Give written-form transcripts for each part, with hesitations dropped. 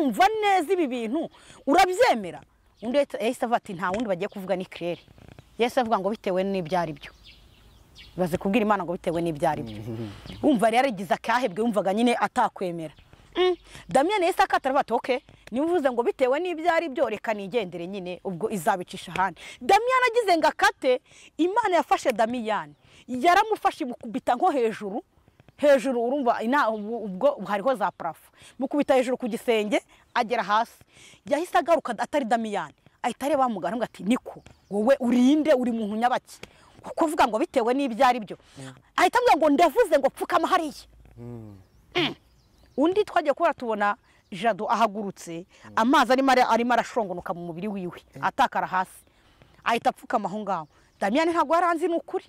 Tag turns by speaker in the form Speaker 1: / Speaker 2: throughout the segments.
Speaker 1: Urumva neza ibi bintu urabyemera? Undi yahise avuga ati nta wundi bagiye kuvuga ni Claire. Yahise avuga ngo bitewe n'ibyo ari byo. Baze kubwira Imana ngo bitewe n'ibyo ari byo. Wumva rero yarigize akahebwe, wumvaga nyine atakwemera. Damien yahise akata aravuga ati okay, nivuze ngo bitewe n'ibyo ari byo reka nigendere nyine ubwo izabicisha ahandi. Damien agize ngo akate, Imana yafashe Damien yaramufashe imukubita nko hejuru hejuru, urumva ubwo hariho za plafond, mukubita hejuru ku gisenge agera hasi. Yahise agaruka atari Damien, ahita areba muganga ati niko wowe urinde uri muntu nyabaki kuko uvuga ngo bitewe n'ibyo ari byo. Ahita ambwira ngo ndavuze ngo pfukama hariya. Undi twagiye kubara tubona Jado ahagurutse, amazi arimo arashongonoka mu mubiri wiwe atakara hasi, ahita apfukama aho ngaho. Damien ntabwo yaranzi n'ukuri,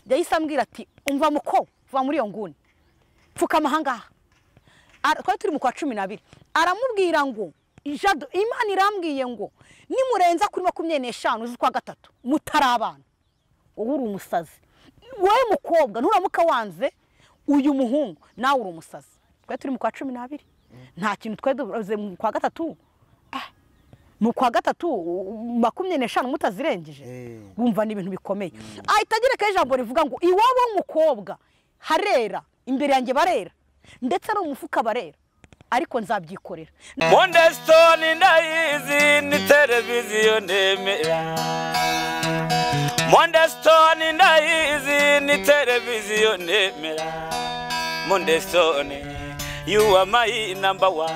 Speaker 1: yahise ambwira ati umva muko va muri iyo nguni pfukama aha ngaha. Twari turi mu kwa 12, aramubwira ngo Jado Imana irambwiye ngo nimurenza kuri 25 z'ukwa gatatu mutarabana, wowe uri umusazi, wowe mukobwa nturamuka wanze uyu muhungu nawe uri umusazi. Twari turi mu kwa 12, nta kintu twari duze mu kwa gatatu, mu kwa gatatu 25 mutazirengeje, wumva ni ibintu bikomeye. Ahita agereka ijambo rivuga ngo iwabo w'umukobwa harera, imbere yanjye barera, ndetse no mu mufuka barera, ariko nzabyikorera.
Speaker 2: Monde Stone ndayizi ni televiziyo ndemera. Monde Stone ndayizi ni televiziyo ndemera. Monde Stone you are my number one.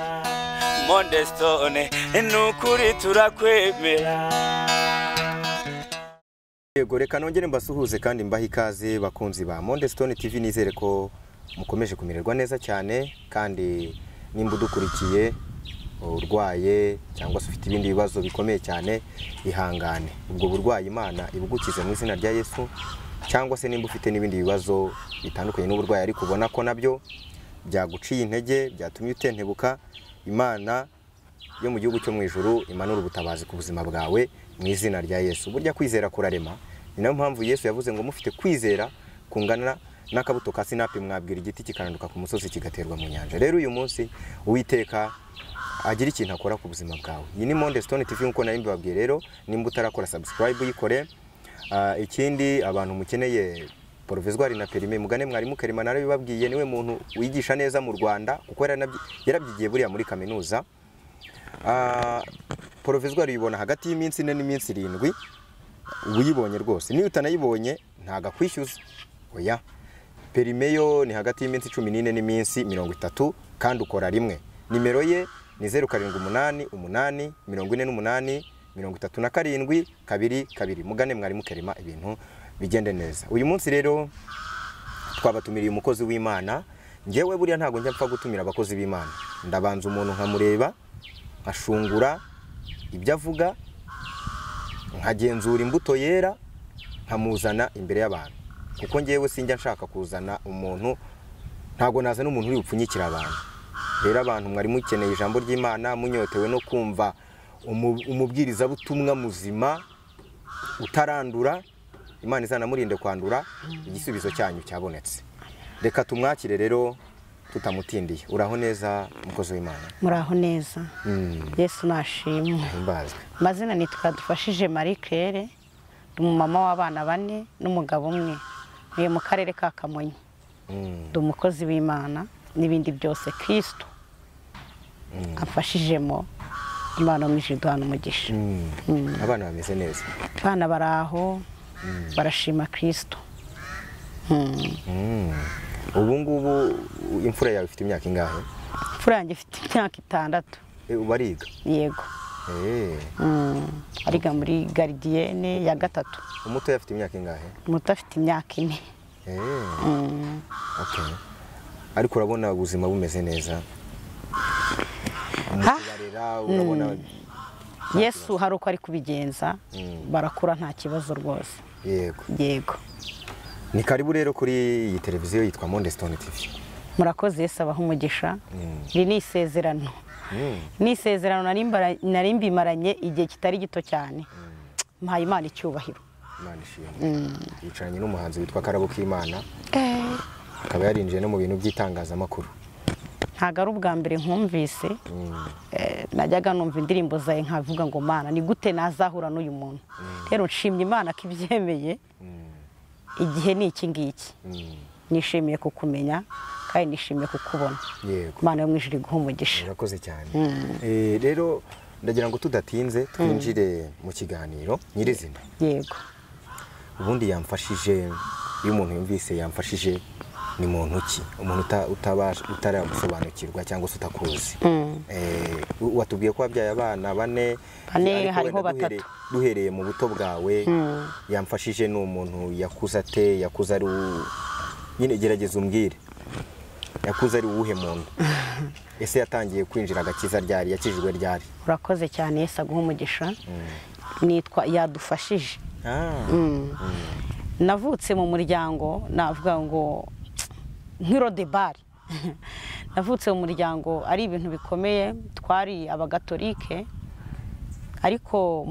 Speaker 2: Monde Stone nukuri turakwemera.
Speaker 3: Yego, reka nongere mbasuhuze kandi mbahe ikaze bakunzi ba Monde Stone TV. Nizere ko mukomeje kumererwa neza cyane, kandi nimba udukurikiye urwaye cyangwa se ufite ibindi bibazo bikomeye cyane, ihangane, ubwo burwayi Imana ibugukize mu izina rya Yesu. Cyangwa se nimba ufite n'ibindi bibazo bitandukanye n'uburwayi ariko ubona ko nabyo byaguciye intege, byatumye utentebuka, Imana yo mu gihugu cyo mu ijuru imanura ubutabazi ku buzima bwawe mu izina rya Yesu. Burya kwizera kurarema, ni nayo mpamvu Yesu yavuze ngo mufite kwizera kungana n'akabuto ka sinapi mwabwira igiti kikaranduka ku musozi kigaterwa mu nyanja. Rero uyu munsi Uwiteka agira ikintu akora ku buzima bwawe. Iyi ni Monde Stone TV nkuko nari mbibabwiye. Rero nimba utarakora subscribe uyikore. Ikindi abantu mukeneye provisoire na perime mugane mwarimu Kerima, narabibabwiye niwe muntu wigisha neza mu Rwanda kuko yarabyigiye buriya muri kaminuza. Provisoire uyibona hagati y'iminsi 4 n'iminsi 7, uyibonye rwose. Niyo utanayibonye ntaga kwishyuza, oya. Perime yo ni hagati y'iminsi 14 n'iminsi 30 kandi ukora rimwe. Nimero ye ni 078 8 48 37 22. Mugane mwarimu Kerima ibintu bigende neza. Uyu munsi rero twabatumiriye umukozi w'Imana. Ngewe buriya ntago njya mpfa gutumira abakozi b'Imana, ndabanza umuntu nkamureba, nkashungura ibyo avuga, nkagenzura imbuto yera, nkamuzana imbere y'abantu. Kuko ngewe sinjya nshaka kuzana umuntu, ntago nazana umuntu uri bupfunyikira abantu. Rero abantu mwari mukeneye ijambo ry'Imana, munyotewe no kumva umubwiriza butumwa muzima utarandura, Imana izanamurinde kwandura, igisubizo cyanyu cyabonetse. Reka tumwakire rero tutamutindiye. Uraho neza mukozi w'Imana?
Speaker 1: Muraho neza. Yesu nashimwe. Mazina nitwa Dufashije Marie Claire, ndi umumama w'abana 4 n'umugabo umwe, ntuye mu karere ka Kamonyi. Ndi umukozi w'Imana n'ibindi byose Kristo amfashijemo. Imana mwijiduhana umugisha.
Speaker 3: Abana bameze neza?
Speaker 1: Abana baraho, barashima Kristo.
Speaker 3: Ubu ngubu imfura yawe ifite imyaka ingahe?
Speaker 1: Imfura yanjye ifite imyaka 6.
Speaker 3: Bariga?
Speaker 1: Yego. Ariga muri gardienne ya 3.
Speaker 3: Umuto afite imyaka ingahe?
Speaker 1: Umuto afite imyaka 4.
Speaker 3: Okay. Ariko urabona ubuzima bumeze neza? Urabona
Speaker 1: Yesu hari uko ari kubigenza, barakura nta kibazo rwose.
Speaker 3: Yego.
Speaker 1: Yego.
Speaker 3: Ni karibu rero kuri iyi televiziyo yitwa Monde Stone TV.
Speaker 1: Murakoze, Yesu abaha umugisha. Iri ni isezerano. Ni isezerano nari mbimaranye igihe kitari gito cyane. Mpaye Imana icyubahiro.
Speaker 3: Imana ishimwe. Yicaranye n'umuhanzi witwa Karabo K'Imana. Akaba yarinjiye no mu bintu by'itangazamakuru.
Speaker 1: Ntabwo ari ubwa mbere nkumvise. Najyaga numva indirimbo zawe nkavuga ngo Mana ni gute nazahura n'uyu muntu. Rero nshimye Imana ko ibyemeye. Igihe ni iki ngiki. Nishimiye kukumenya kandi nishimiye kukubona.
Speaker 3: Yego.
Speaker 1: Imana yo mu ijuru iguhe umugisha.
Speaker 3: Urakoze cyane. Rero ndagira ngo tudatinze twinjire mu kiganiro nyirizina.
Speaker 1: Yego.
Speaker 3: Ubundi yamfashije, iyo umuntu yumvise yamfashije ni muntu ki? Umuntu utaramusobanukirwa cyangwa se utakuzi. Watubwiye ko wabyaye abana bane,
Speaker 1: hariho batatu.
Speaker 3: Duhereye mu buto bwawe, yamfashije ni umuntu yakuze ate? Yakuze ari nyine, gerageza umbwire. Yakuze ari uwuhe muntu? Ese yatangiye kwinjira agakiza ryari? Yakijijwe ryari?
Speaker 1: Urakoze cyane, Yesu aguhe umugisha. Nitwa Yadufashije. Navutse mu muryango navuga ngo nk'irodebari. Navutse mu muryango ari ibintu bikomeye, twari abagatolike, ariko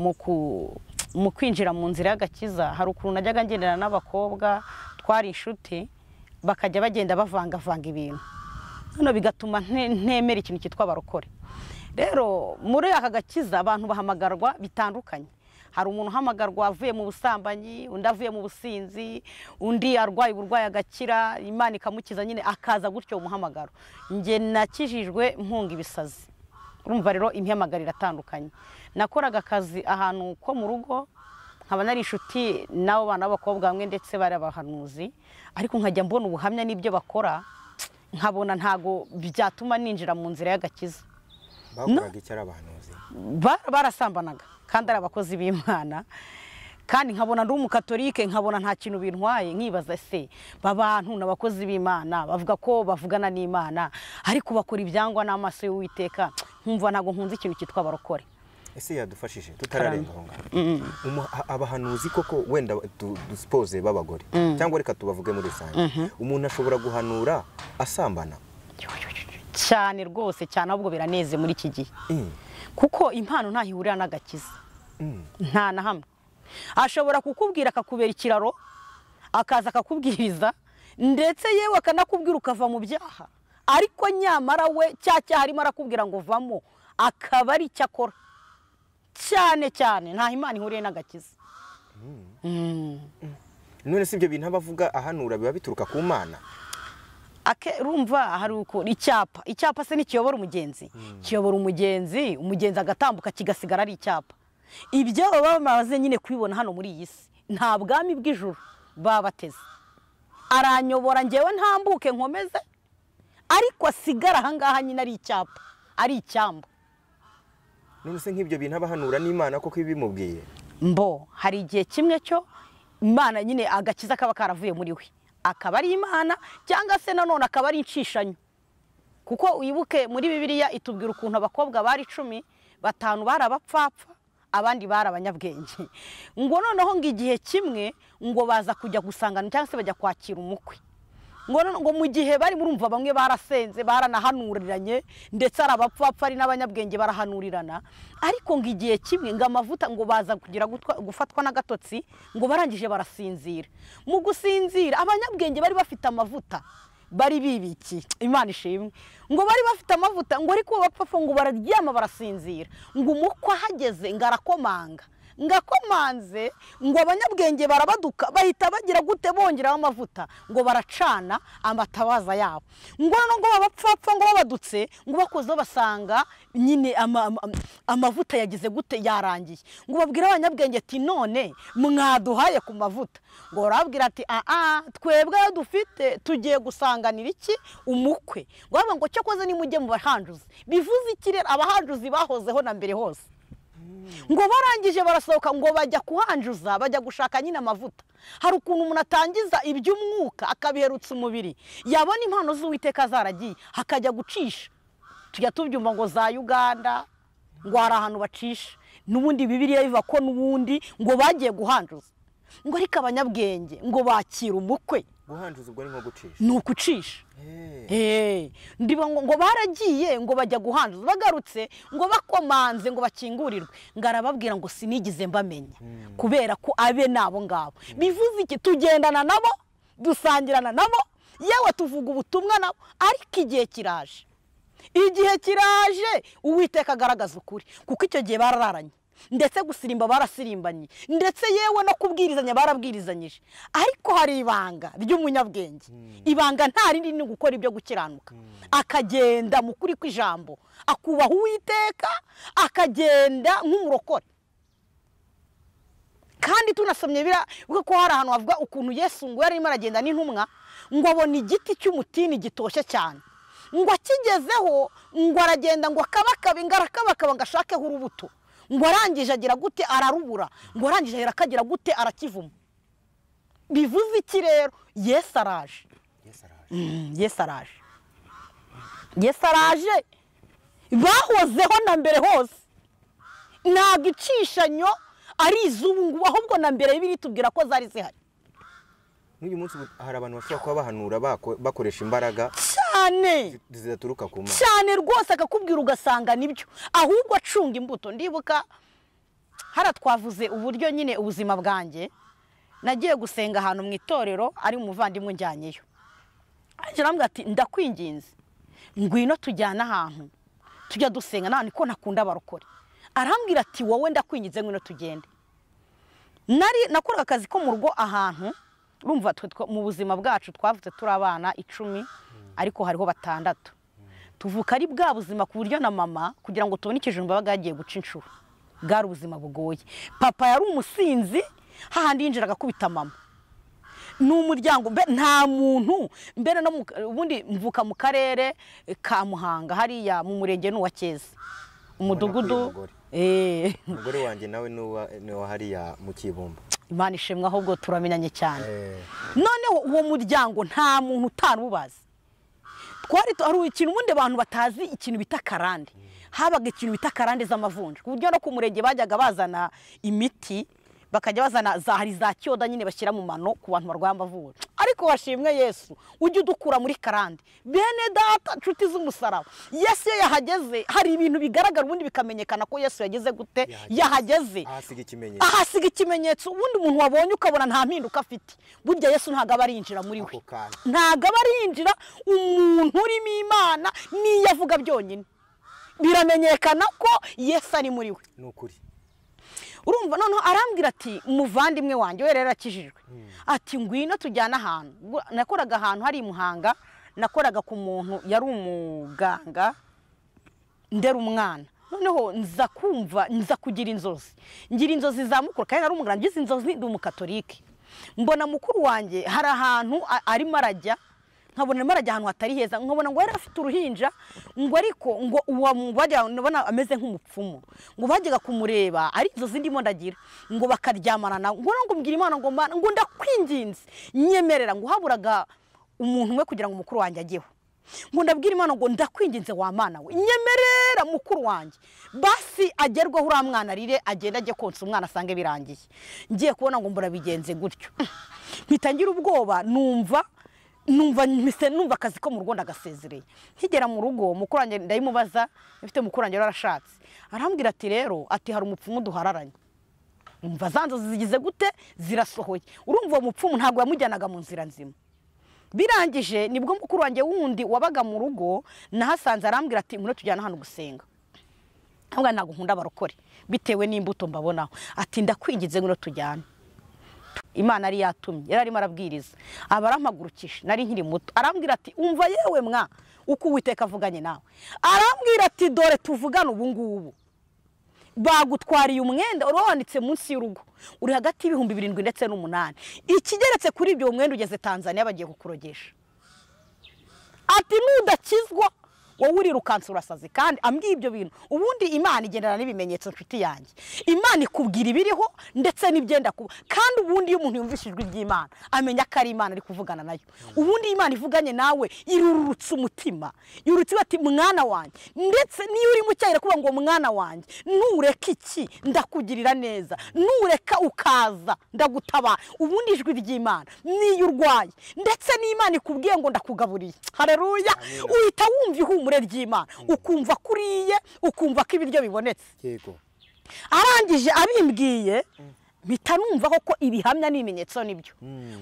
Speaker 1: mu kwinjira mu nzira y'agakiza hari ukuntu najyaga ngendana n'abakobwa twari inshuti, bakajya bagenda bavangavanga ibintu, none bigatuma ntemera ikintu cyitwa abarokore. Rero muri aka gakiza abantu bahamagarwa bitandukanye. Hari umuntu uhamagarwa avuye mu busambanyi, undi avuye mu businzi, undi arwaye uburwayi agakira, Imana ikamukiza nyine akaza gutyo umuhamagaro. Njye nakijijwe mpunga ibisazi. Urumva rero imihamagaro iratandukanye. Nakoraga akazi ahantu ko mu rugo, nkaba nari inshuti n'abo bana b'abakobwa bamwe ndetse bari abahanuzi, ariko nkajya mbona ubuhamya n'ibyo bakora, nkabona ntago byatuma ninjira mu nzira y'agakiza.
Speaker 3: Bakoraga icyo ari abahanuzi?
Speaker 1: Barasambanaga kandi ari abakozi b'Imana, kandi nkabona ndi umukatolike, nkabona nta kintu bintwaye, nkibaza se babantu n'abakozi b'Imana bavuga ko bavugana n'Imana ariko bakora ibyangwa n'amaso y'Uwiteka, nkumva ntago nkunze ikintu cyitwa abarokore.
Speaker 3: Ese yadufashije tutararenga aho ngaho, abahanuzi koko wenda dusipoze b'abagore cyangwa reka tubavuge muri rusange, umuntu ashobora guhanura asambana?
Speaker 1: Cyane rwose, cyane, ahubwo biraneze muri iki gihe, kuko impano ntaho ihurira n'agakiza, nta na hamwe. Ashobora kukubwira akakubera ikiraro, akaza akakubwiriza, ndetse yewe akanakubwira ukava mu byaha, ariko nyamara we cya cyaha arimo arakubwira ngo vamo, akaba ari icyo akora. Cyane cyane ntaho Imana ihuriye n'agakiza.
Speaker 3: None si ibyo bintu abavuga ahanura biba bituruka ku Mana?
Speaker 1: Urumva hari uko icyapa, icyapa se nikiyobora umugenzi, kiyobora umugenzi, umugenzi agatambuka kigasigara ari icyapa. Ibyo baba bamaze nyine kubibona hano muri iyi si, nta bwami bw'ijuru baba bateze. Aranyobora njyewe ntambuke nkomeze, ariko asigara aha ngaha nyine ari icyapa, ari icyambu.
Speaker 3: None se nk'ibyo bintu abahanura n'Imana koko ibimubwiye?
Speaker 1: Mbo hari igihe kimwe cyo Imana nyine agakiza kaba karavuye muri we, akaba ari Imana cyangwa se nanone akaba ari incishanyo. Kuko wibuke muri Bibiliya itubwira ukuntu abakobwa bari 10, 5 bari abapfapfa, abandi bari abanyabwenge. Ngo noneho ngo igihe kimwe ngo baza kujya gusangana cyangwa se bajya kwakira umukwe. Ngo mu gihe bari murumva bamwe barasenze baranahanuriranye, ndetse ari abapfapfa ari n'abanyabwenge barahanurirana, ariko ngo igihe kimwe ngo amavuta ngo baza kugira gufatwa n'agatotsi, ngo barangije barasinzira. Mu gusinzira abanyabwenge bari bafite amavuta bari bibikiye, Imana ishimwe, ngo bari bafite amavuta, ngo ariko abapfapfa ngo bararyama barasinzira. Ngo umukwe ahageze ngo arakomanga, ngakomanze, ngo abanyabwenge barabaduka, bahita bagira gute bongeraho amavuta, ngo baracana amatabaza yabo. Ngo ngo abapfapfa ngo babadutse, ngo bakoze basanga nyine amavuta yagize gute yarangiye. Ngo babwira abanyabwenge ati none mwaduhaye ku mavuta. Ngo barabwira ati twebwe ayo dufite tugiye gusanganira iki umukwe. Ngo ngo cyakoze nimujye mu bahanjuzi. Bivuze iki rero? Abahanjuzi bahozeho na mbere hose. Ngo barangije barasohoka ngo bajya kuhanjuza, bajya gushaka nyine amavuta. Hari ukuntu umuntu atangiza iby'umwuka akabiherutsa umubiri, yabona impano z'Uwiteka zaragiye akajya gucisha. Tujya tubyumva ngo za Uganda ngo hari ahantu bacisha, n'ubundi Bibiliya iva ko n'ubundi ngo bagiye guhanjuza. Ngo ariko abanyabwenge ngo bakira umukwe.
Speaker 3: Guhanjuza ubwo ni nko gucisha?
Speaker 1: Ni ukucisha. Ndiba ngo baragiye ngo bajya guhanjuza, bagarutse ngo bakomanze ngo bakingurirwe, ngo arababwira ngo sinigize mbamenya, kubera ko abe nabo ngabo. Bivuze iki? Tugendana nabo, dusangirana nabo, yewe tuvuga ubutumwa nabo, ariko igihe kiraje Igihe kiraje Uwiteka agaragaza ukuri, kuko icyo gihe barararanye, ndetse gusirimba barasirimbanye, ndetse yewe no kubwirizanya barabwirizanyije. Ariko hari ibanga ry'umunyabwenge, ibanga nta rindi ni gukora ibyo gukiranuka, akagenda mu kuri kw'ijambo, akubaha Uwiteka, akagenda nk'umurokore. Kandi tunasomye bira ko hari ahantu havuga ukuntu Yesu ngo yarimo aragenda n'intumwa, ngo abona igiti cy'umutini gitoshye cyane, ngo akigezeho ngo aragenda ngo akabakabe ngo arakabakaba ngo ashakeho urubuto, ngo arangije agira gute ararubura, ngo arangije ahera akagira gute arakivuma. Bivuze iki rero? Yesu araje. Yesu araje. Yesu araje. Bahozeho na mbere hose, ntabwo icishanyo ari izubu ngubu, ahubwo na mbere biri tubwira ko zari zihari.
Speaker 3: N'uyu munsi hari abantu bashobora kuba bahanura bakoresha imbaraga
Speaker 1: cyane
Speaker 3: zidaturuka ku Mana
Speaker 1: cyane rwose, akakubwira ugasanga nibyo, ahubwo acunga imbuto. Ndibuka hara twavuze uburyo nyine ubuzima bwanjye, nagiye gusenga ahantu mu itorero ari umuvandimwe njyanyeyo, arambwira ati ndakwinginze ngwino tujyane ahantu tujya dusenga, nta niko ntakunda abarokore. Arambwira ati wowe ndakwinginze ngwino tugende. Nari nakoraga akazi ko mu rugo ahantu, urumva mu buzima bwacu twavutse turi abana 10, ariko hariho 6. Tuvuka ari bwa buzima ku buryo na mama kugira ngo tubone ikijumba baga yagiye guca inshuro, bwari ubuzima bugoye. Papa yari umusinzi, hahandi yinjiraga akubita mama. Ni umuryango nta muntu mbere no ubundi mvuka mu karere ka Muhanga hariya mu murenge n'uwa Cyeza, umudugudu.
Speaker 3: Umugore wanjye nawe n'uwa hariya mu Kibumba.
Speaker 1: Imana ishimwe, ahubwo turamenyanye cyane. Noneho uwo muryango nta muntu utarubazi. Twari ari ikintu ubundi abantu batazi ikintu bita karande. Habaga ikintu bita karande z'amavunja, ku buryo no ku murenge bajyaga bazana imiti, bakajya bazana za hari za cyoda nyine bashyira mu mano ku bantu barwaye amavunja. Ariko washimwe Yesu ujye udukura muri karande. Bene data nshuti z'umusaraba, Yesu iyo yahageze hari ibintu bigaragara ubundi bikamenyekana ko Yesu yageze gute, yahageze ahasiga ikimenyetso. Ubundi umuntu wabonye ukabona nta mpinduka afite, burya Yesu ntago aba arinjira muri we, ntago aba arinjira. Umuntu urimo Imana niyo avuga byonyine biramenyekana ko Yesu ari muri we.
Speaker 3: Ni ukuri.
Speaker 1: Urumva noneho arambwira ati muvandimwe wanjye we rero akijijwe, ati ngwino tujyane ahantu. Nakoraga ahantu hari Muhanga, nakoraga ku muntu yari umuganga ndera umwana. Noneho nza kumva nza kugira inzozi, ngira inzozi za mukuru, kandi nari umuganga, ngize inzozi ndi umukatolike. Mbona mukuru wanjye hari ahantu arimo arajya, nkabona arimo arajya ahantu hatari heza, nkabona ngo yari afite uruhinja, ngo ariko ngo uwo bajya ndabona ameze nk'umupfumu, ngo bajyaga kumureba ari inzozi ndimo ndagira, ngo bakaryamana nawe, ngo ngo mbwira Imana ngo Mana ngo ndakwinginze nyemerera, ngo haburaga umuntu umwe kugira ngo mukuru wanjye ajyeho, ngo ndabwira Imana ngo ndakwinginze wa Mana we nyemerera mukuru wanjye basi agerweho uriya mwana arire, agenda ajye konsa umwana asange birangiye. Ngiye kubona ngo mbura bigenze gutyo, mpita ngira ubwoba, numva akazi ko mu rugo ndagasezereye. Nkigera mu rugo mukuru wanjye ndayimubaza, mfite mukuru wanjye yarashatse, arambwira ati rero ati hari umupfumu duhararanye. Umva za nzozi zigize gute zirasohoye. Urumva uwo mupfumu ntabwo yamujyanaga mu nzira nzima. Birangije nibwo mukuru wanjye wundi wabaga mu rugo nahasanze arambwira ati ngwino tujyana hano gusenga. Ntabwo ntabwo nkunda abarokore bitewe n'imbuto mbabonaho, ati ndakwinginze ngwino tujyane. Imana ari yatumye, yari arimo arabwiriza, aba arampagurukije, nari nkiri muto, arambwira ati umva yewe mwa uko Uwiteka avuganye nawe. Arambwira ati dore tuvugane ubu ngubu, bagutwariye umwenda wari wanditse munsi y'urugo uri hagati y'ibihumbi 7 ndetse n'8, ikigeretse kuri ibyo umwenda ugeze Tanzania bagiye kukurogesha. Ati nudakizwa wowe urirukansa urasaze. Kandi ambwiye ibyo bintu, ubundi Imana igendana n'ibimenyetso nshuti yanjye. Imana ikubwira ibiriho ndetse n'ibyenda kuba. Kandi ubundi iyo umuntu yumvise ijwi ry'Imana amenya ko ari Imana ari kuvugana nayo. Ubundi Imana ivuganye nawe irurutsa umutima, yurutse ati mwana wanjye, ndetse niyo uri mu cyahira kuba ngo mwana wanjye nureka iki ndakugirira neza, nureka ukaza ndagutabara. Ubundi ijwi ry'Imana niyo urwaye ndetse n'Imana ikubwiye ngo ndakugaburiye, haleluya, uhita wumva ihumure ry'Imana, ukumva kuriye, ukumva ko ibiryo bibonetse.
Speaker 3: Yego.
Speaker 1: Arangije abimbwiye mpita numva ko ibihamya n'ibimenyetso nibyo.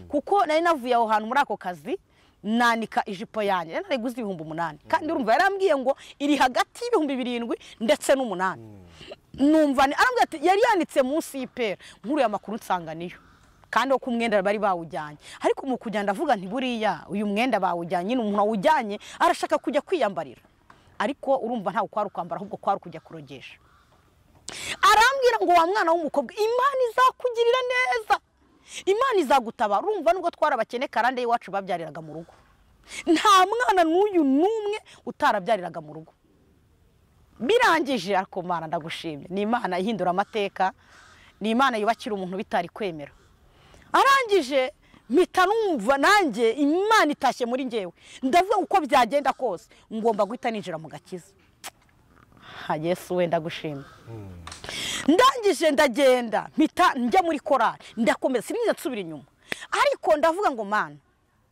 Speaker 1: Kuko nari navuye aho hantu muri ako kazi Nanika ijipo yanjye nariguze 8000 kandi urumva yarambwiye ngo iri hagati y'7000 ndetse n'8. Numva arambwiye ati yari yanitse munsi y'ipera nkuru ya makuru nsanga niyo kandi uko umwenda bari bawujyanye ariko mu kujya ndavuga nti buriya uyu mwenda bawujyanye n'umuntu awujyanye arashaka kujya kwiyambarira ariko urumva ntawe kwari kwambara ahubwo kwari kujya kurogesha. Arambwira ngo wa mwana w'umukobwa Imana izakugirira neza, Imana izagutabara. Urumva nubwo twarabakene karande iwacu babyariraga mu rugo, nta mwana n'uyu n'umwe utarabyariraga mu rugo. Birangije ariko Mana ndagushimye, ni Imana ihindura amateka, ni Imana yubakira umuntu bitari kwemera. Arangije mpita numva nanjye Imana itashye muri njyewe, ndavuga uko byagenda kose ngomba guhita ninjira mu gakiza. Ha Yesu we ndagushimye. Ndangije ndagenda mpita njya muri korali ndakomeza sinigeze nsubira inyuma, ariko ndavuga ngo Mana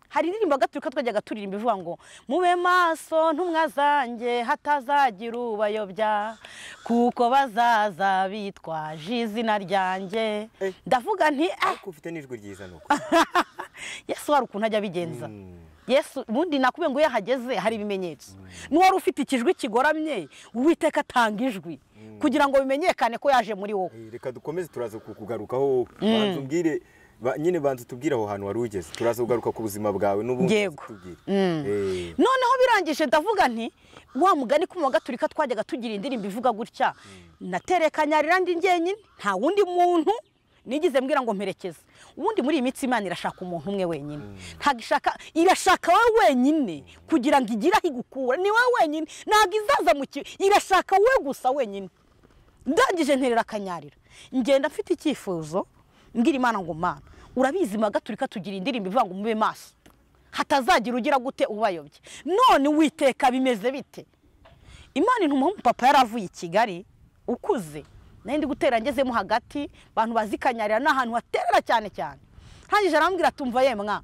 Speaker 1: hari indirimbo gaturika twajyaga turirimba ivuga ngo mube maso ntumwa zanjye hatazagira ubayobya kuko bazaza bitwaje izina ryanjye. Ndavuga nti
Speaker 3: ariko ufite n'ijwi ryiza nuko
Speaker 1: Yesu hari ukuntu ajya abigenza. Yesu ubundi nakubwiye ngo yahageze hari ibimenyetso. N'uwari ufite ikijwi kigoramye Uwiteka atanga ijwi kugira ngo bimenyekane ko yaje muri wowe.
Speaker 3: Reka dukomeze turaza kukugarukaho, banza umbwire nyine banza tubwire aho hantu wari ugeze, turaza kugaruka ku buzima bwawe n'ubundi tubwire.
Speaker 1: Noneho birangije ndavuga nti wa mugani ku gaturika twajyaga tugira indirimbo ivuga gutya, naterekanyarira ndi njyenyine nta wundi muntu nigeze mbwira ngo mperekeze. Ubundi muri iyi mitsi Imana irashaka umuntu umwe wenyine, ntabwo ishaka, irashaka wowe wenyine kugira ngo igire aho igukura, ni wowe wenyine, ntabwo izaza mu irashaka wowe gusa wenyine. Ndangije nterera akanyarira ngenda mfite icyifuzo mbwira Imana ngo Mana urabizi magaturika tugira indirimbo ivuga ngo mube maso hatazagira ugira gute ubayobye, none Uwiteka bimeze bite? Imana intuma papa yaravuye i Kigali ukuze, nari ndi gutera ngezemo hagati abantu bazikanyarira n'ahantu haterera cyane cyane. Hangije arambwira tumva yemwa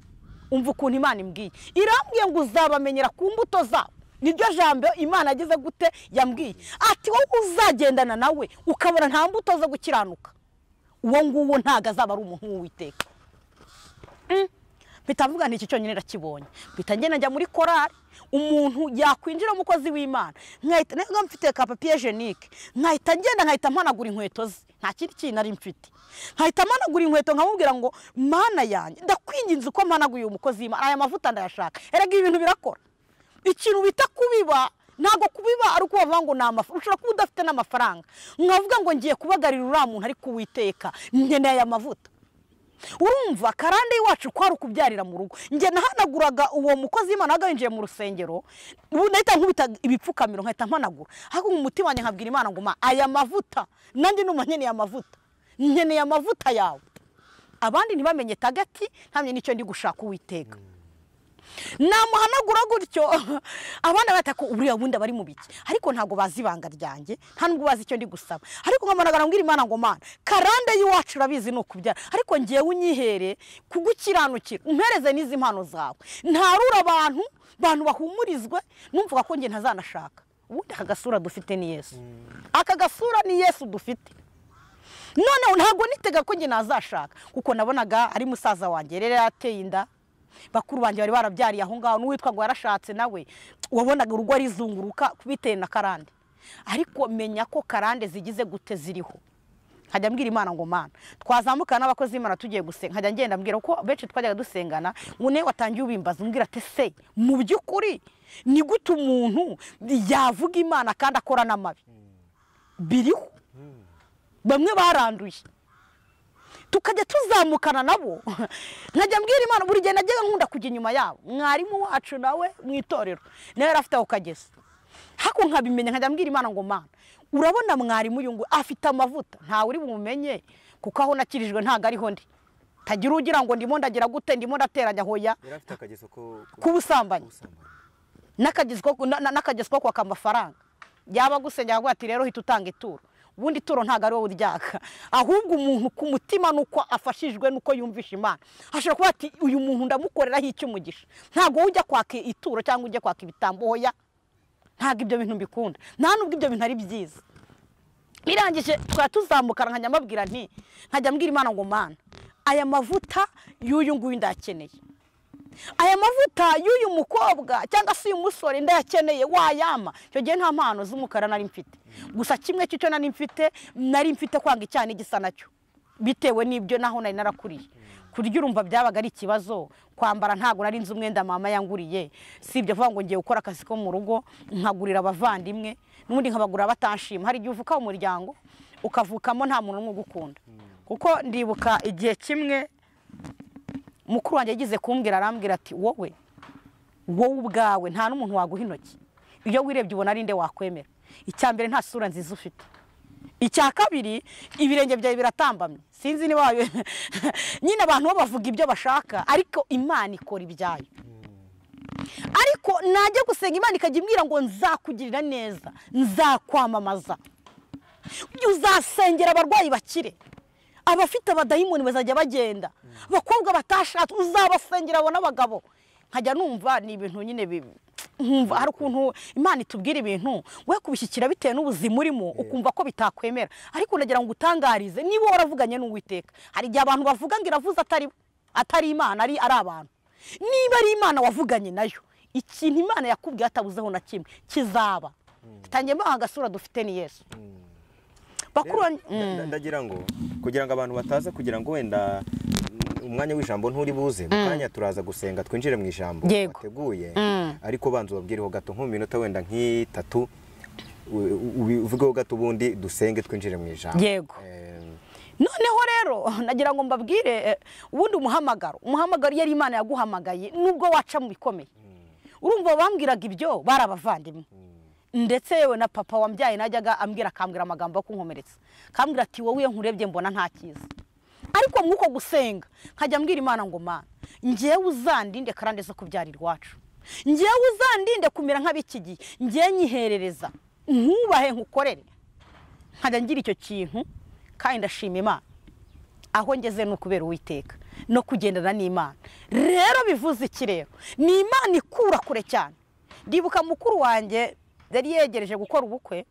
Speaker 1: umva ukuntu Imana imbwiye, irambwiye ngo uzabamenyera ku mbuto zabo. Niryo jambo Imana ageze gute yambwiye ati wowe uzagendana nawe ukabona nta mbuto zo gukiranuka uwo nguwo ntago azaba ari umuntu w'Uwiteka. Mpita mvuga nti iki cyonyine ndakibonye, mpita ngenda njya muri korali umuntu yakwinjira umukozi w'Imana nkahita nega mfite ka papier hygiénique nkahita ngenda nkahita mpanagura inkweto ze, nta kindi kintu nari mfite, nkahita mpanagura inkweto nkamubwira ngo Mana yanjye ndakwinginze uko mpanaguye umukozi w'Imana aya mavuta ndayashaka. Erega ibintu birakora, ikintu bita kubiba ntago kubiba ari uko bavuga ngo ni amafaranga, ushobora kuba udafite n'amafaranga nkavuga ngo ngiye kubagarira uriya muntu ariko Uwiteka nkeneye aya mavuta. Urumva karande iwacu kwari ukubyarira mu rugo, njye nahanaguraga uwo mukozi w'Imana waga yinjiye mu rusengero nahita nkubita ibipfukamiro nkahita mpanagura, ariko mu mutima wanjye nkabwira Imana ngo ma aya mavuta nanjye numva nkeneye amavuta, nkeneye amavuta yawe. Abandi ntibamenye tagati ntamenye n'icyo ndi gushaka Uwiteka. Namuhanagura gutyo abana batako uriya wundi bari mu biki, ariko ntago bazi ibanga ryanjye, nta nubwo bazi icyo ndi gusaba, ariko nkamanagara mbwira Imana ngo Mana karande y'iwacu urabizi no kubyara, ariko ngiye unyihere kugukiranukira umpereze n'izi mpano zawe, ntarura abantu bahumurizwe numvuga ko ngiye ntazanashaka. Ubundi aka gasura dufite ni Yesu, aka gasura ni Yesu dufite. None ntago nitega ko ngiye nazashaka kuko nabonaga ari musaza wanjye rero yateye inda, bakuru banjye bari barabyariye aho ngaho n'uwitwa ngo yarashatse nawe wabonaga urugo rizunguruka bitewe na karande, ariko menya ko karande zigize gute ziriho. Nkajya mbwira Imana ngo Mana twazamuka n'abakozi b'Imana tugiye gusenga, nkajya ngenda mbwira ko benshi twajyaga dusengana ngo watangiye ubimbaza umbwira ati se mu by'ukuri ni gute umuntu yavuga Imana kandi akora n'amabi? Biriho bamwe baranduye tukajya tuzamukana nabo. Nkajya mbwira Imana buri gihe najyaga nkunda kujya inyuma yabo, mwarimu wacu nawe mu itorero nawe yarafite aho kageze hako nkabimenya, nkajya mbwira Imana ngo Mana urabona mwarimu uyu ngo afite amavuta ntawe uri bumumenye kuko aho nakirijwe ntago ariho ndi, tagira ugira ngo ndimo ndagira gute ndimo ndateranya hoya.
Speaker 3: Yarafite akageso ko
Speaker 1: kubusambanyi n'akageso ko kwaka amafaranga, yaba gusengera avuga ati rero hita utanga ituro, ubundi ituro ntago ari wowe uryaka, ahubwo umuntu ku mutima nuko afashijwe nuko yumvisha Imana ashobora kuba ati uyu muntu ndamukoreraho icy'umugisha, ntago ujya kwaka ituro cyangwa ujya kwaka ibitambo hoya, ntago ibyo bintu mbikunda, nta nubwo ibyo bintu ari byiza. Birangije twari tuzamukana nkajya mbabwira nti nkajya mbwira Imana ngo Mana aya mavuta y'uyu nguyu ndakeneye. Aya mavuta y'uyu mukobwa cyangwa se uyu musore ndayakeneye, wayama. Icyo gihe nta mpano z'umukara nari mfite, gusa kimwe cy'icyo nari mfite, nari mfite kwanga icyaha n'igisa nacyo, bitewe n'ibyo naho nari narakuriye. Kurya urumva byabaga ari ikibazo, kwambara ntabwo nari nzi umwenda mama yanguriye, si ibyo avuga ngo ngiye gukora akazi ko mu rugo nkagurira abavandimwe n'ubundi nkabagura batanshima. Hari igihe uvuka mu muryango ukavukamo nta muntu n'umwe ugukunda, kuko ndibuka igihe kimwe mukuru wanjye yagize kumbwira, arambwira ati wowe ubwawe nta n'umuntu waguha intoki, iyo wirebye ubona ari nde wakwemera. Icya mbere nta sura nziza ufite, icya kabiri ibirenge byawe biratambamye, sinzi niba nyine abantu bo bavuga ibyo bashaka, ariko Imana ikora ibyayo. Ariko najya gusenga Imana ikajya imbwira ngo nzakugirira neza, nzakwamamaza, uzasengera abarwayi bakire, abafite abadayimoni bazajya bagenda, abakobwa batashatse uzabasengera abo n'abagabo. Nkajya numva ni ibintu nyine nkumva hari ukuntu Imana itubwira ibintu we kubishyikira bitewe n'ubuzima urimo, ukumva ko bitakwemera. Ariko ndagira ngo utangarize niba waravuganye n'Uwiteka. Hari igihe abantu bavuga ngo iravuze atari Imana, ari abantu. Niba ari Imana wavuganye nayo, ikintu Imana yakubwiye atabuzeho na kimwe kizaba. Tangiye mbaha agasura dufite ni Yesu.
Speaker 3: Ndagira ngo kugira ngo abantu bataza kugira ngo wenda umwanya w'ijambo nturi buze, mukanya turaza gusenga twinjire mu ijambo wateguye, ariko banza ubabwireho gato nko mu minota wenda nk'itatu uvugeho gato ubundi dusenge twinjire mu ijambo.
Speaker 1: Yego. Noneho rero nagira ngo mbabwire ubundi umuhamagaro yari Imana yaguhamagaye nubwo waca mu bikomeye. Urumva bambwiraga ibyo bari abavandimwe, ndetse yewe na papa wambyaye najyaga ambwira akambwira amagambo yo kunkomeretsa, akambwira ati wowe nkurebye mbona nta cyiza. Ariko mwuko gusenga nkajya mbwira Imana ngo Mana, ngewe uzandinde karande zo kubyara iwacu, ngewe uzandinde kumera nk'abiki gihe, ngewe nyiherereza nkubahe nkukorere. Nkajya ngira icyo kintu kandi ndashima Imana aho ngeze ni ukubera Uwiteka no kugendana n'Imana. Rero bivuze iki rero? Ni Imana ikura kure cyane. Ndibuka mukuru wanjye yari yegereje gukora ubukwe,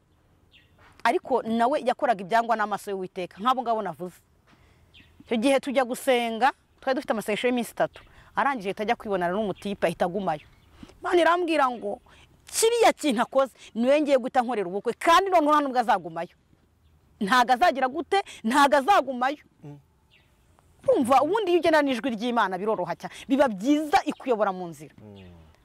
Speaker 1: ariko nawe yakoraga ibyangwa n'amaso y'Uwiteka nk'abo ngabo navuze. Icyo gihe tujya gusenga twari dufite amasengesho y'iminsi 3, arangije tajya kwibonana n'umutipe ahita agumayo. Imana irambwira ngo kiriya kintu akoze niwe ngiye guhita nkorera ubukwe, kandi noneho nta nubwo azagumayo, ntago azagira gute, ntago azagumayo. Urumva ubundi iyo ugenda n'ijwi ry'Imana biroroha cyane, biba byiza ikuyobora mu nzira.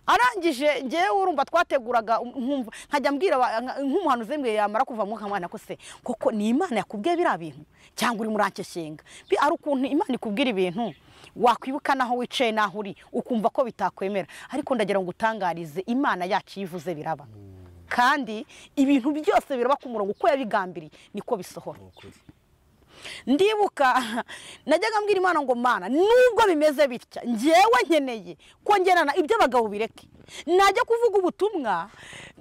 Speaker 1: Arangije ngewe urumva twateguraga nkumva nkajya mbwira nk'umuhanuzi mbwe yamara kuva mu kamwana ko se koko ni Imana yakubwiye bira bintu cyangwa uri murankeshenga. Bi ari ukuntu Imana ikubwira ibintu wakwibuka naho wicaye naho uri ukumva ko bitakwemera, ariko ndagira ngo utangarize Imana yacu yivuze biraba, kandi ibintu byose biraba ku murongo uko yabigambiriye niko bisohora. Ndibuka najyaga mbwira Imana ngo Mana, nubwo bimeze bitya ngewe nkeneye ko ngerana ibyo abagabo bireke, najya kuvuga ubutumwa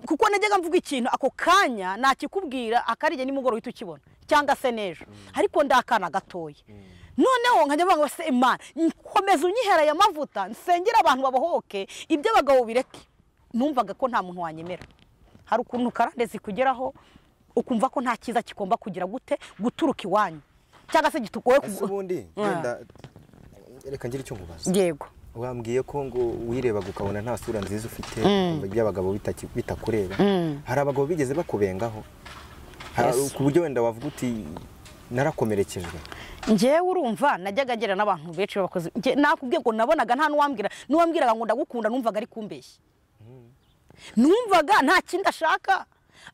Speaker 1: kuko najyaga mvuga ikintu ako kanya nakikubwira akarige nimugoroba uhita ukibona cyangwa se n'ejo, ariko ndakana gatoya. Noneho nkajya mvuga ngo se Imana nkomeza unyihera aya mavuta nsengera abantu babohoke ibyo abagabo bireke. Numvaga ko nta muntu wanyemera. Hari ukuntu karande zikugeraho ukumva ko nta cyiza kigomba kugira gute guturuka iwanyu cyangwa se gitugoye.
Speaker 3: Ubundi wenda reka ngire icyo nkubaza.
Speaker 1: Yego.
Speaker 3: Wambwiye ko ngo wirebaga ukabona nta sura nziza ufite, by'abagabo bitakureba. Hari abagabo bigeze bakubengaho ku buryo wenda wavuga uti narakomerekejwe?
Speaker 1: Ngewe urumva najyaga ngira n'abantu benshi bakoze, nakubwiye ngo nabonaga nta n'uwambwira, n'uwambwiraga ngo ndagukunda numvaga ari kumbeshya, numvaga nta kindi ashaka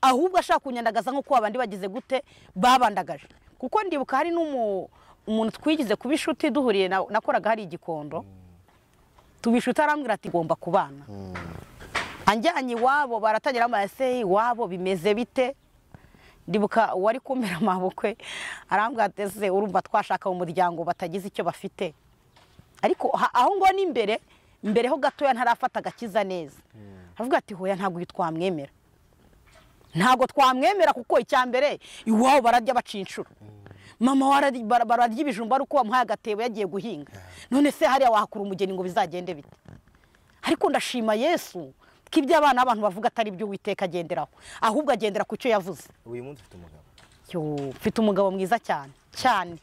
Speaker 1: ahubwo ashaka kunyandagaza nko abandi bagize gute babandagaje. Kuko ndibuka hari n'umuntu twigize kuba inshuti duhuriye nakoraga hari igikondo, tubishuta arambwira ati ngomba kubana. Anjyanye iwabo baratangira amase iwabo bimeze bite. Ndibuka wari kumera amabukwe arambwira ati ese urumva twashaka mu muryango batagize icyo bafite, ariko aho ngo ni imbere mbere ho gatoya ntarafata agakiza neza. Avuga ati hoya ntabwo twamwemera, ntabwo twamwemera kuko icyambere iwabo bararya baca inshuro, mama bararya ibijumba ari uko wamuhaye agatebo yagiye guhinga, none se hariya wahakura umugeni ngo bizagende bite? Ariko ndashima Yesu ko ibyo abana abantu bavuga atari byo Uwiteka agenderaho, ahubwo agendera ku cyo yavuze.
Speaker 3: Uyu munsi ufite umugabo?
Speaker 1: Yo, mfite umugabo mwiza cyane cyane.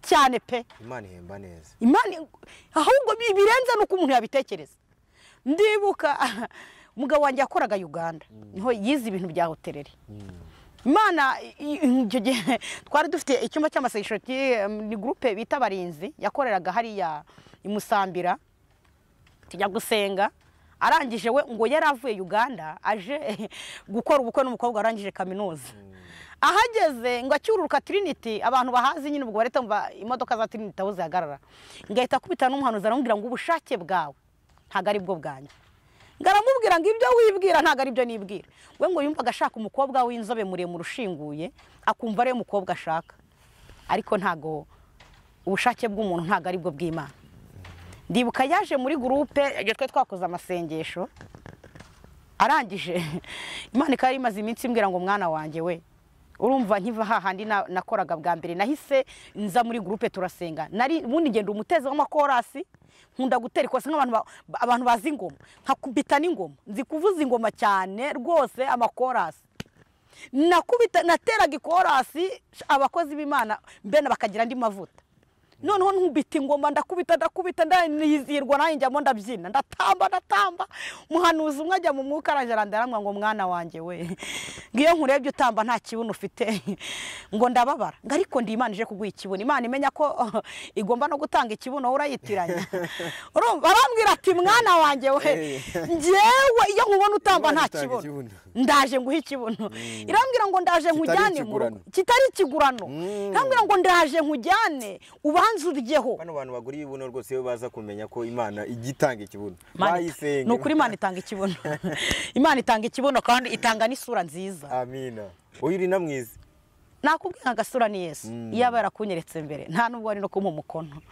Speaker 1: Cyane pe.
Speaker 3: Imana ihemba neza.
Speaker 1: Imana ahubwo birenze nuko umuntu yabitekereza. Ndibuka umugabo wanjye yakoraga Uganda, niho yize ibintu bya hoteleri. Imana icyo gihe twari dufite icyumba cy'amasengesho, ni groupe bita Barinzi yakoreraga hariya i Musambira, tujya gusenga. Arangije we ngo yari avuye Uganda aje gukora ubukwe n'umukobwa arangije kaminuza. Ahageze ngo acyururuka Trinity, abantu bahazi nyine ubwo bareta mva imodoka za Trinity aho zihagarara, ngahita akubita n'umuhanuzi aramubwira ngo ubushake bwawe ntago ari bwo bwanjye. Ngaramubwira ngo ibyo wibwira ntago ari byo nibwira. We ngo yumvaga ashaka umukobwa w'inzobe muremure ushinguye, akumva ari umukobwa ashaka, ariko ntago ubushake bw'umuntu ntago ari bwo bw'Imana. Ndibuka yaje muri groupe twe twakoze amasengesho, arangije Imana ikaba imaze iminsi imbwira ngo mwana wanjye we, urumva nkiva hahandi nakoraga bwa mbere nahise nza muri groupe turasenga. Nari ubundi ngenda umutezi w'amakorasi, nkunda gutera ikosa nk'abantu abantu bazi ingoma, nkakubita n'ingoma, nzi kuvuza ingoma cyane rwose amakorasi. Nakubita nateraga ikorasi abakozi b'Imana mbena bakagira andi mavuta. Noneho nkubita ingoma ndakubita ndakubita ndanizirwa nanjye njyamo ndabyina ndatamba ndatamba. Muhanuzi umwe ajya mu mwuka arangera ndaramwa ngo mwana wanjye we, ngiyo nkurebye utamba nta kibuno ufite ngo ndababara, ngo ariko ndi Imana ije kuguha ikibuno. Imana imenya ko igomba no gutanga ikibuno urayitiranya. Urumva arambwira ati mwana wanjye we, njyewe iyo nkubona utamba nta kibuno ndaje nguha ikibuno. Irambwira ngo ndaje nkujyane mu rugo kitari ikigurano. Irambwira ngo ndaje nkujyane ubanze uryeho.
Speaker 3: Bano bantu bagura ibibuno rwose iyo baza kumenya ko Imana igitanga ikibuno bayisenge.
Speaker 1: Ni ukuri Imana itanga ikibuno. Imana itanga ikibuno kandi itanga n'isura nziza.
Speaker 3: Amina. Uyu uri na mwiza.
Speaker 1: Nakubwira agasura ni Yesu. Iyo aba yarakunyeretse mbere nta nubwo ari no kumpa umukono.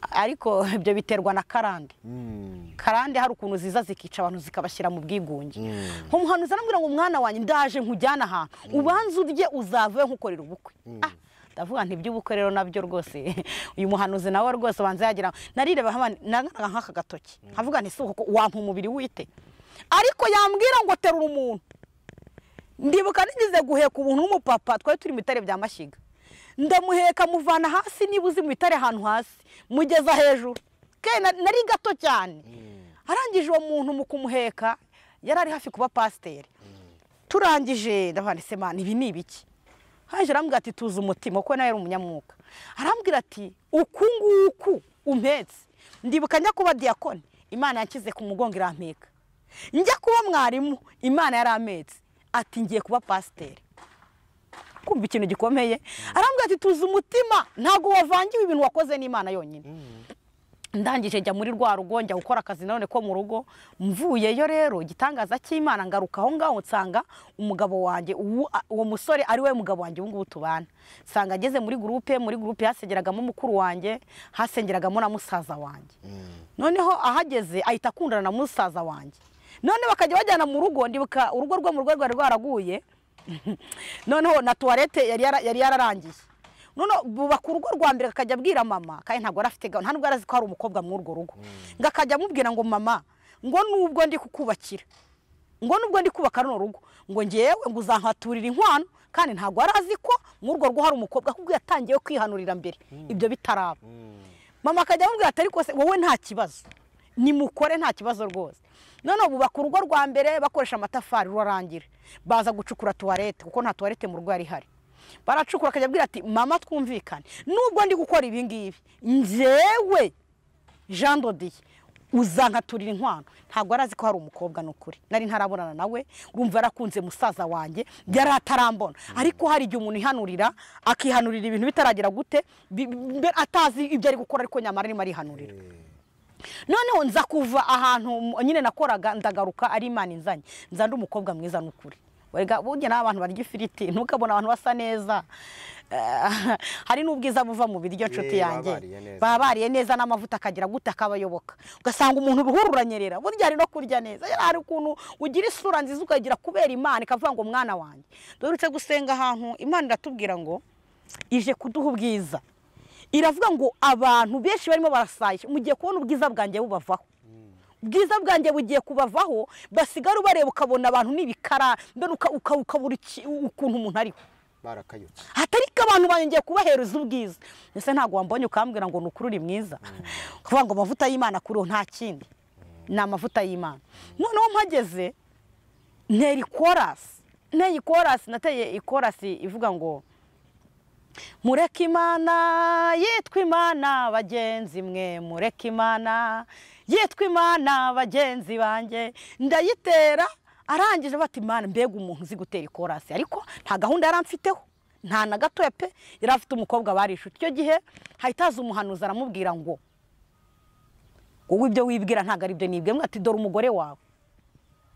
Speaker 1: Ariko ibyo biterwa na karande. Karande hari ukuntu ziza zikica abantu zikabashyira mu bwigunge. Nk'umuhanuzi arambwira ngo mwana wanjye ndaje nkujyana ahantu ubanze urye uzave nkukorera ubukwe. Ndavuga nti iby'ubukwe rero nabyo rwose uyu muhanuzi nawe rwose banze yagira narireba nangana nk'aka gatoki nkavuga nti si uko wampa umubiri wite, ariko yambwira ngo terura umuntu. Ndibuka nigeze guheka ubuntu w'umupapa twari turi mu bitare bya Mashyiga, ndamuheka muvana hasi niba uzi mu bitare ahantu hasi mugeza hejuru, nari gato cyane. Arangije uwo muntu mu kumuheka yari ari hafi kuba pasiteri. Turangije ndavuga nti Mana ibi ni ibiki? Haje arambwira ati tuza umutima, kuko nawe yari umunyamwuka. Arambwira ati uku nguku umpetse. Ndibuka njya kuba diakoni, Imana yankize ku mugongo irampeka. Njya kuba mwarimu, Imana yarampetse. Ati ngiye kuba pasiteri. Kumva ikintu gikomeye. Arambwira ati tuza umutima, ntago wavangiwe ibintu wakoze n'Imana yonyine. Ndangije njya muri rwa rugo njya gukora akazi none ko mu rugo. Mvuyeyo rero igitangaza cy'Imana ngaruka aho ngaho nsanga umugabo wanjye uwo musore ari we mugabo wanjye ubu ngubu tubana. Nsanga ageze muri groupe hasengeragamo mukuru wanjye, hasengeragamo na musaza wanjye. Noneho ahageze ahita akundana na musaza wanjye. None bakajya bajyana mu rugo, ndibuka urugo rwo mu rugo rwari rwaraguye. Noneho na toilette yari yararangiye. None bubaka urugo rwa mbere akajya abwira mama, kandi ntabwo arafite nta nubwo arazi ko hari umukobwa muri urwo rugo. Ngakajya amubwira ngo mama, ngo nubwo ndi kukubakira, ngo nubwo ndi kubaka runo rugo, ngo ngewe ngo uzankaturira inkwano, kandi ntabwo arazi ko muri urwo rugo hari umukobwa, ahubwo yatangiye kwihanurira mbere ibyo bitaraba. Mama akajya amubwira ati ariko se wowe nta kibazo, nimukore nta kibazo rwose. None bubaka urugo rwa mbere bakoresha amatafari rurarangira, baza gucukura toilette kuko nta toilette mu rugo yari ihari. Baracukura akajya abwira ati mama twumvikane, nubwo ndi gukora ibi ngibi njyewe Jean Dodier uzankaturira inkwano. Ntabwo arazi ko hari umukobwa n'ukuri, nari ntarabonana nawe, urumva yarakunze musaza wanjye yari atarambona. Ariko hari igihe umuntu ihanurira akihanurira ibintu bitaragira gute, atazi ibyo ari gukora ariko nyamara arimo arihanurira. Noneho nza kuva ahantu nyine nakoraga ndagaruka ari Imana inzanye, nza ndi umukobwa mwiza n'ukuri. Wega burya n'abantu barya ifiriti ntukabona abantu basa neza. Hari n'ubwiza buva mu biryo nshuti yanjye, baba bariye neza n'amavuta akagira gute akabayoboka, ugasanga umuntu uruhu ruranyerera. Burya ari no kurya neza, hari ukuntu ugira isura nziza ukagira kubera Imana ikavuga ngo mwana wanjye. Duherutse gusenga ahantu Imana iratubwira ngo ije kuduha ubwiza. Iravuga ngo abantu benshi barimo barasayisha, mugiye kubona ubwiza bwanjye bubavaho. Ubwiza bwanjye bugiye kubavaho, basigara ubareba ukabona abantu n'ibikara, mbere ukabura ukuntu umuntu ariho.
Speaker 3: Barakayutse.
Speaker 1: Atariko Abantu banjye ngiye kubahereza ubwiza. Ese ntabwo wambonye ukambwira ngo nukuri uri mwiza? Kuvuga ngo amavuta y'Imana kuri nta kindi, ni amavuta y'Imana. Noneho mpageze ntera ikorasi, nteye ikorasi, nateye ikorasi ivuga ngo mureke Imana yitwa Imana bagenzi mwe, mureke Imana yitwa Imana bagenzi banjye. Ndayitera, arangije bati Imana mbega umuntu uzi gutera ikorasi, ariko nta gahunda yaramfiteho, nta na gatoya pe. Yari afite umukobwa bari inshuti. Icyo gihe hahita haza umuhanuzi aramubwira ngo wowe ibyo wibwira ntabwo ari byo nibwe, ati dore umugore wawe.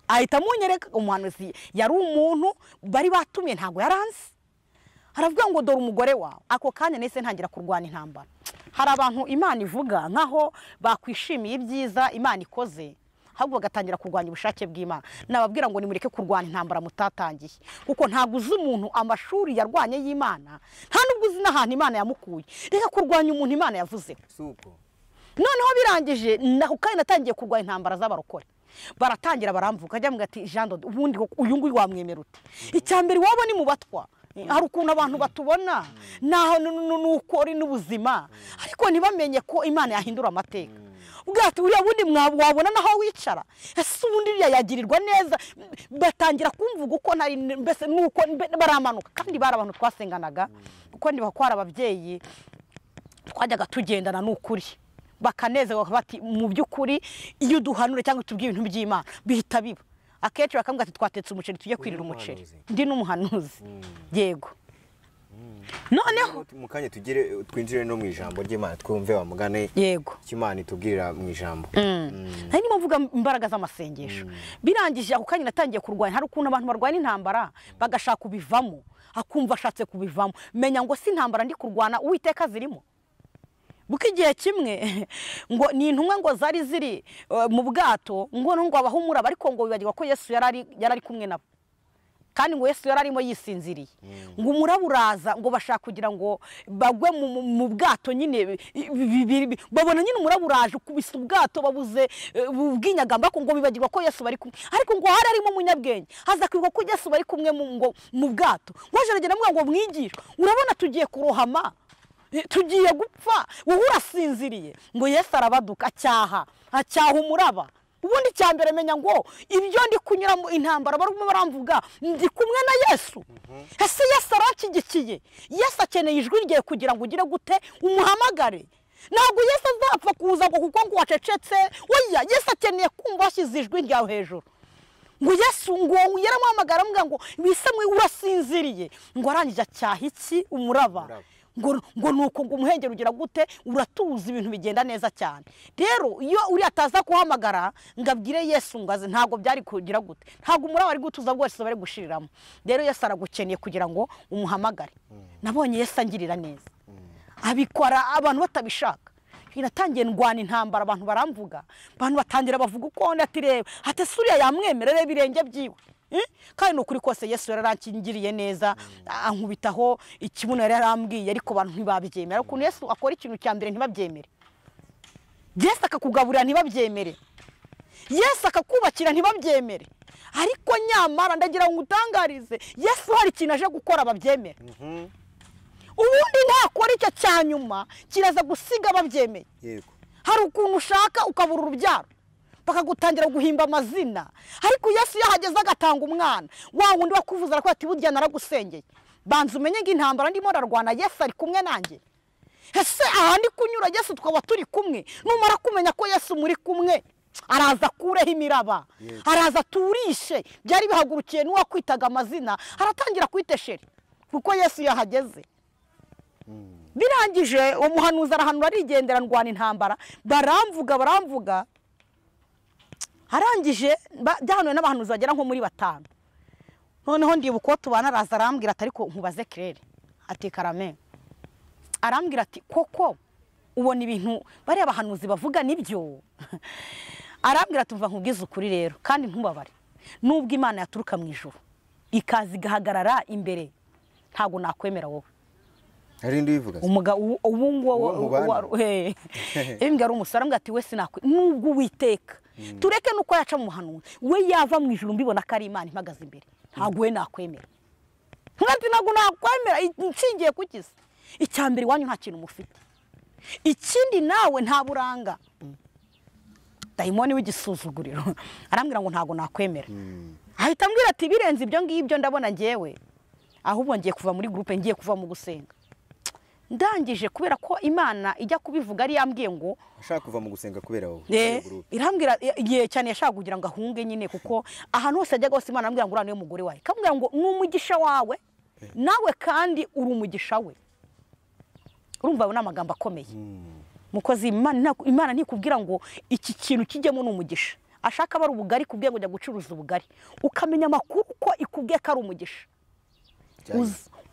Speaker 1: Ahita amunyereka. Umuhanuzi yari umuntu bari batumye, ntabwo yaranze. Aravuga ngo dore umugore wawe. Ako kanya nahise ntangira kurwana intambara. Hari abantu Imana ivuga nkaho bakwishimiye ibyiza Imana ikoze, ahubwo bagatangira kurwanya ubushake bw'Imana. Nababwira ngo nimureke kurwana intambara mutatangiye, kuko ntabwo uzi umuntu amashuri yarwanye y'Imana, nta nubwo uzi n'ahantu Imana yamukuye. Reka kurwanya umuntu Imana yavuze. Noneho birangije naho kandi natangiye kurwanya intambara z'abarokore. Baratangira baramvuga, ajya mbwira ati Jean Dode, ubundi uyu nguyu wamwemera ute? Icya mbere wabo ni mu batwa. Hari ukuntu abantu batubona naho nuko ari n'ubuzima, ariko ntibamenye ko Imana yahindura amateka. Ubwato uriya bundi wabona naho wicara, ese ubundi uriya yagirirwa neza. Batangira kumvuga uko nari mbese nuko baramanuka. Kandi bari abantu twasenganaga, kuko ndibakwara ababyeyi twajyaga tugendana n'ukuri, bakanezerwa bati mu by'ukuri iyo duhanure cyangwa tubwiye ibintu by'Imana bihita biba. Akenshi bakambwira ati twatetse umuceri tujye kwirira umuceri. Ndi n'umuhanuzi. Yego. Noneho
Speaker 3: mukanye tugire twinjire no mu ijambo ry'Imana twumve wa mugane.
Speaker 1: Yego.
Speaker 3: Imana itubwirira mu ijambo.
Speaker 1: Nari ndimo mvuga imbaraga z'amasengesho. Birangije ako kanya natangiye kurwanya. Hari ukuntu abantu barwanya intambara bagashaka kubivamo, akumva ashatse kubivamo. Menya ngo si intambara ndi kurwana Uwiteka zirimo. Buko igihe kimwe ngo ni intumwa ngo zari ziri mu bwato, ngo ngo abahumura ariko ngo bibagirwa ko Yesu yarari kumwe nabo, kandi ngo Yesu yararimo yisinziriye. Ngo umuraburaza ngo bashaka kugira ngo bagwe mu bwato nyine, babona nyine umuraburaje kubisa ubwato babuze ubwinyagamba, ko ngo bibagirwa ko Yesu bari kumwe. Ariko ngo hari arimo umunyabwenge haza kwibuka ko Yesu bari kumwe ngo mu bwato. Ngo aje aragenda amuga ngo mwigisha, urabona tugiye kurohama, tugiye gupfa, wowe urasinziriye. Ngo Yesu arabaduka acyaha umuraba. Ubundi cyambere menya ngo ibyo ndi kunyura mu intambara barimo baramvuga ndi kumwe na Yesu. Ese Yesu aranshyigikiye? Yesu akeneye ijwi rye kugira ngo ugire gute umuhamagare. Ntabwo Yesu azapfa kuza ngo kuko ngo wacecetse. Oya, Yesu akeneye kumva washyize ijwi ryawe hejuru. Ngo Yesu ngo yaramuhamagara amuga ngo bisamwe urasinziriye. Ngo arangije acyaha iki? Umuraba. Ngo nuko ngo umuhengeri ugira gute uratuza, ibintu bigenda neza cyane. Rero iyo uri ataza kuhamagara ngabwire Yesu ngaze, ntago byari kugira gute, ntago umuraba ari gutuza bwose bari gushiriramo. Rero Yesu aragukeneye kugira ngo umuhamagare. Nabonye Yesu angirira neza, abikora abantu batabishaka. Natangiye ndwana intambara, abantu baramvuga, abantu batangira bavuga uko ati reba ate suriya yamwemerere birenge byiwe. Kandi nukuri kose Yesu yarankingiriye neza, ankubitaho ikibuno yari yarambwiye, ariko abantu ntibabyemera. Ukuntu Yesu akora ikintu cya mbere ntibabyemere. Yesu akakugaburira ntibabyemere. Yesu akakubakira ntibabyemere. Ariko nyamara ndagira ngo utangarize, Yesu hari ikintu aje gukora babyemere. Ubundi ntakora icyo cya nyuma kiraza gusiga babyemeye.
Speaker 3: Yego.
Speaker 1: Hari ukuntu ushaka ukabura urubyaro, bakagutangira guhimba amazina, ariko Yesu yahageze agatanga umwana wa wundi wakuvuza arakora ati burya naragusengeye. Banza umenye ngo intambara ndimo ndarwana Yesu ari kumwe nanjye. Ese aha ndi kunyura Yesu twaba turi kumwe? Numara kumenya ko Yesu muri kumwe, araza kureho imiraba, araza aturishe. Byari bihagurukiye n'uwakwitaga amazina aratangira kwiteshera kuko Yesu yahageze. Birangije umuhanuzi arahanura arigendera, ndwana intambara, baramvuga. Arangije byahanuwe n'abahanuzi bagera nko muri 5. Noneho ndibuka uko tubana, araza arambwira ati ariko nkubaze Claire, ati karame. Arambwira ati koko ubona ibintu bariya bahanuzi bavuga nibyo? Arambwira ati umva nkubwize ukuri rero kandi ntubabare, nubwo Imana yaturuka mu ijuru ikaza igahagarara imbere ntago nakwemera wowe.
Speaker 3: Hari indi bivuga
Speaker 1: umugabo ubu nguwo imbwa ari umusore, arambwira ati we sinakwe nubwo Uwiteka tureke nuko yaca mu muhanuzi we yava mu ijuru mbibona ko ari Imana impagaze imbere, ntago we nakwemera. Ati ntabwo nakwemera nshingiye kukiza. Icya mbere iwanyu nta kintu mufite, ikindi nawe nta buranga. Dayimoni w'igisuzuguriro arambwira ngo ntabwo nakwemera. Ahita ambwira ati birenze ibyo ngibyo ndabona ngewe ahubwo ngiye kuva muri groupe, ngiye kuva mu gusenga. Ndangije kubera ko Imana ijya kubivuga ari yambwiye ngo
Speaker 3: ashaka kuva mu gusenga kubera wowe
Speaker 1: irambwira igihe cyane yashaka kugira ngo ahunge nyine, kuko ahantu hose ajya gose Imana ambwira ngo uriya niwe mugore wawe, kamubwira ngo ni umugisha wawe nawe kandi uri umugisha we. Urumva ayo ni amagambo akomeye. Mukozi Imana ntikubwira ngo iki kintu kijyemo ni umugisha, ashaka bari ubugari kubwiye ngo jya gucuruza ubugari, ukamenya amakuru ko ikubwiye ko ari umugisha.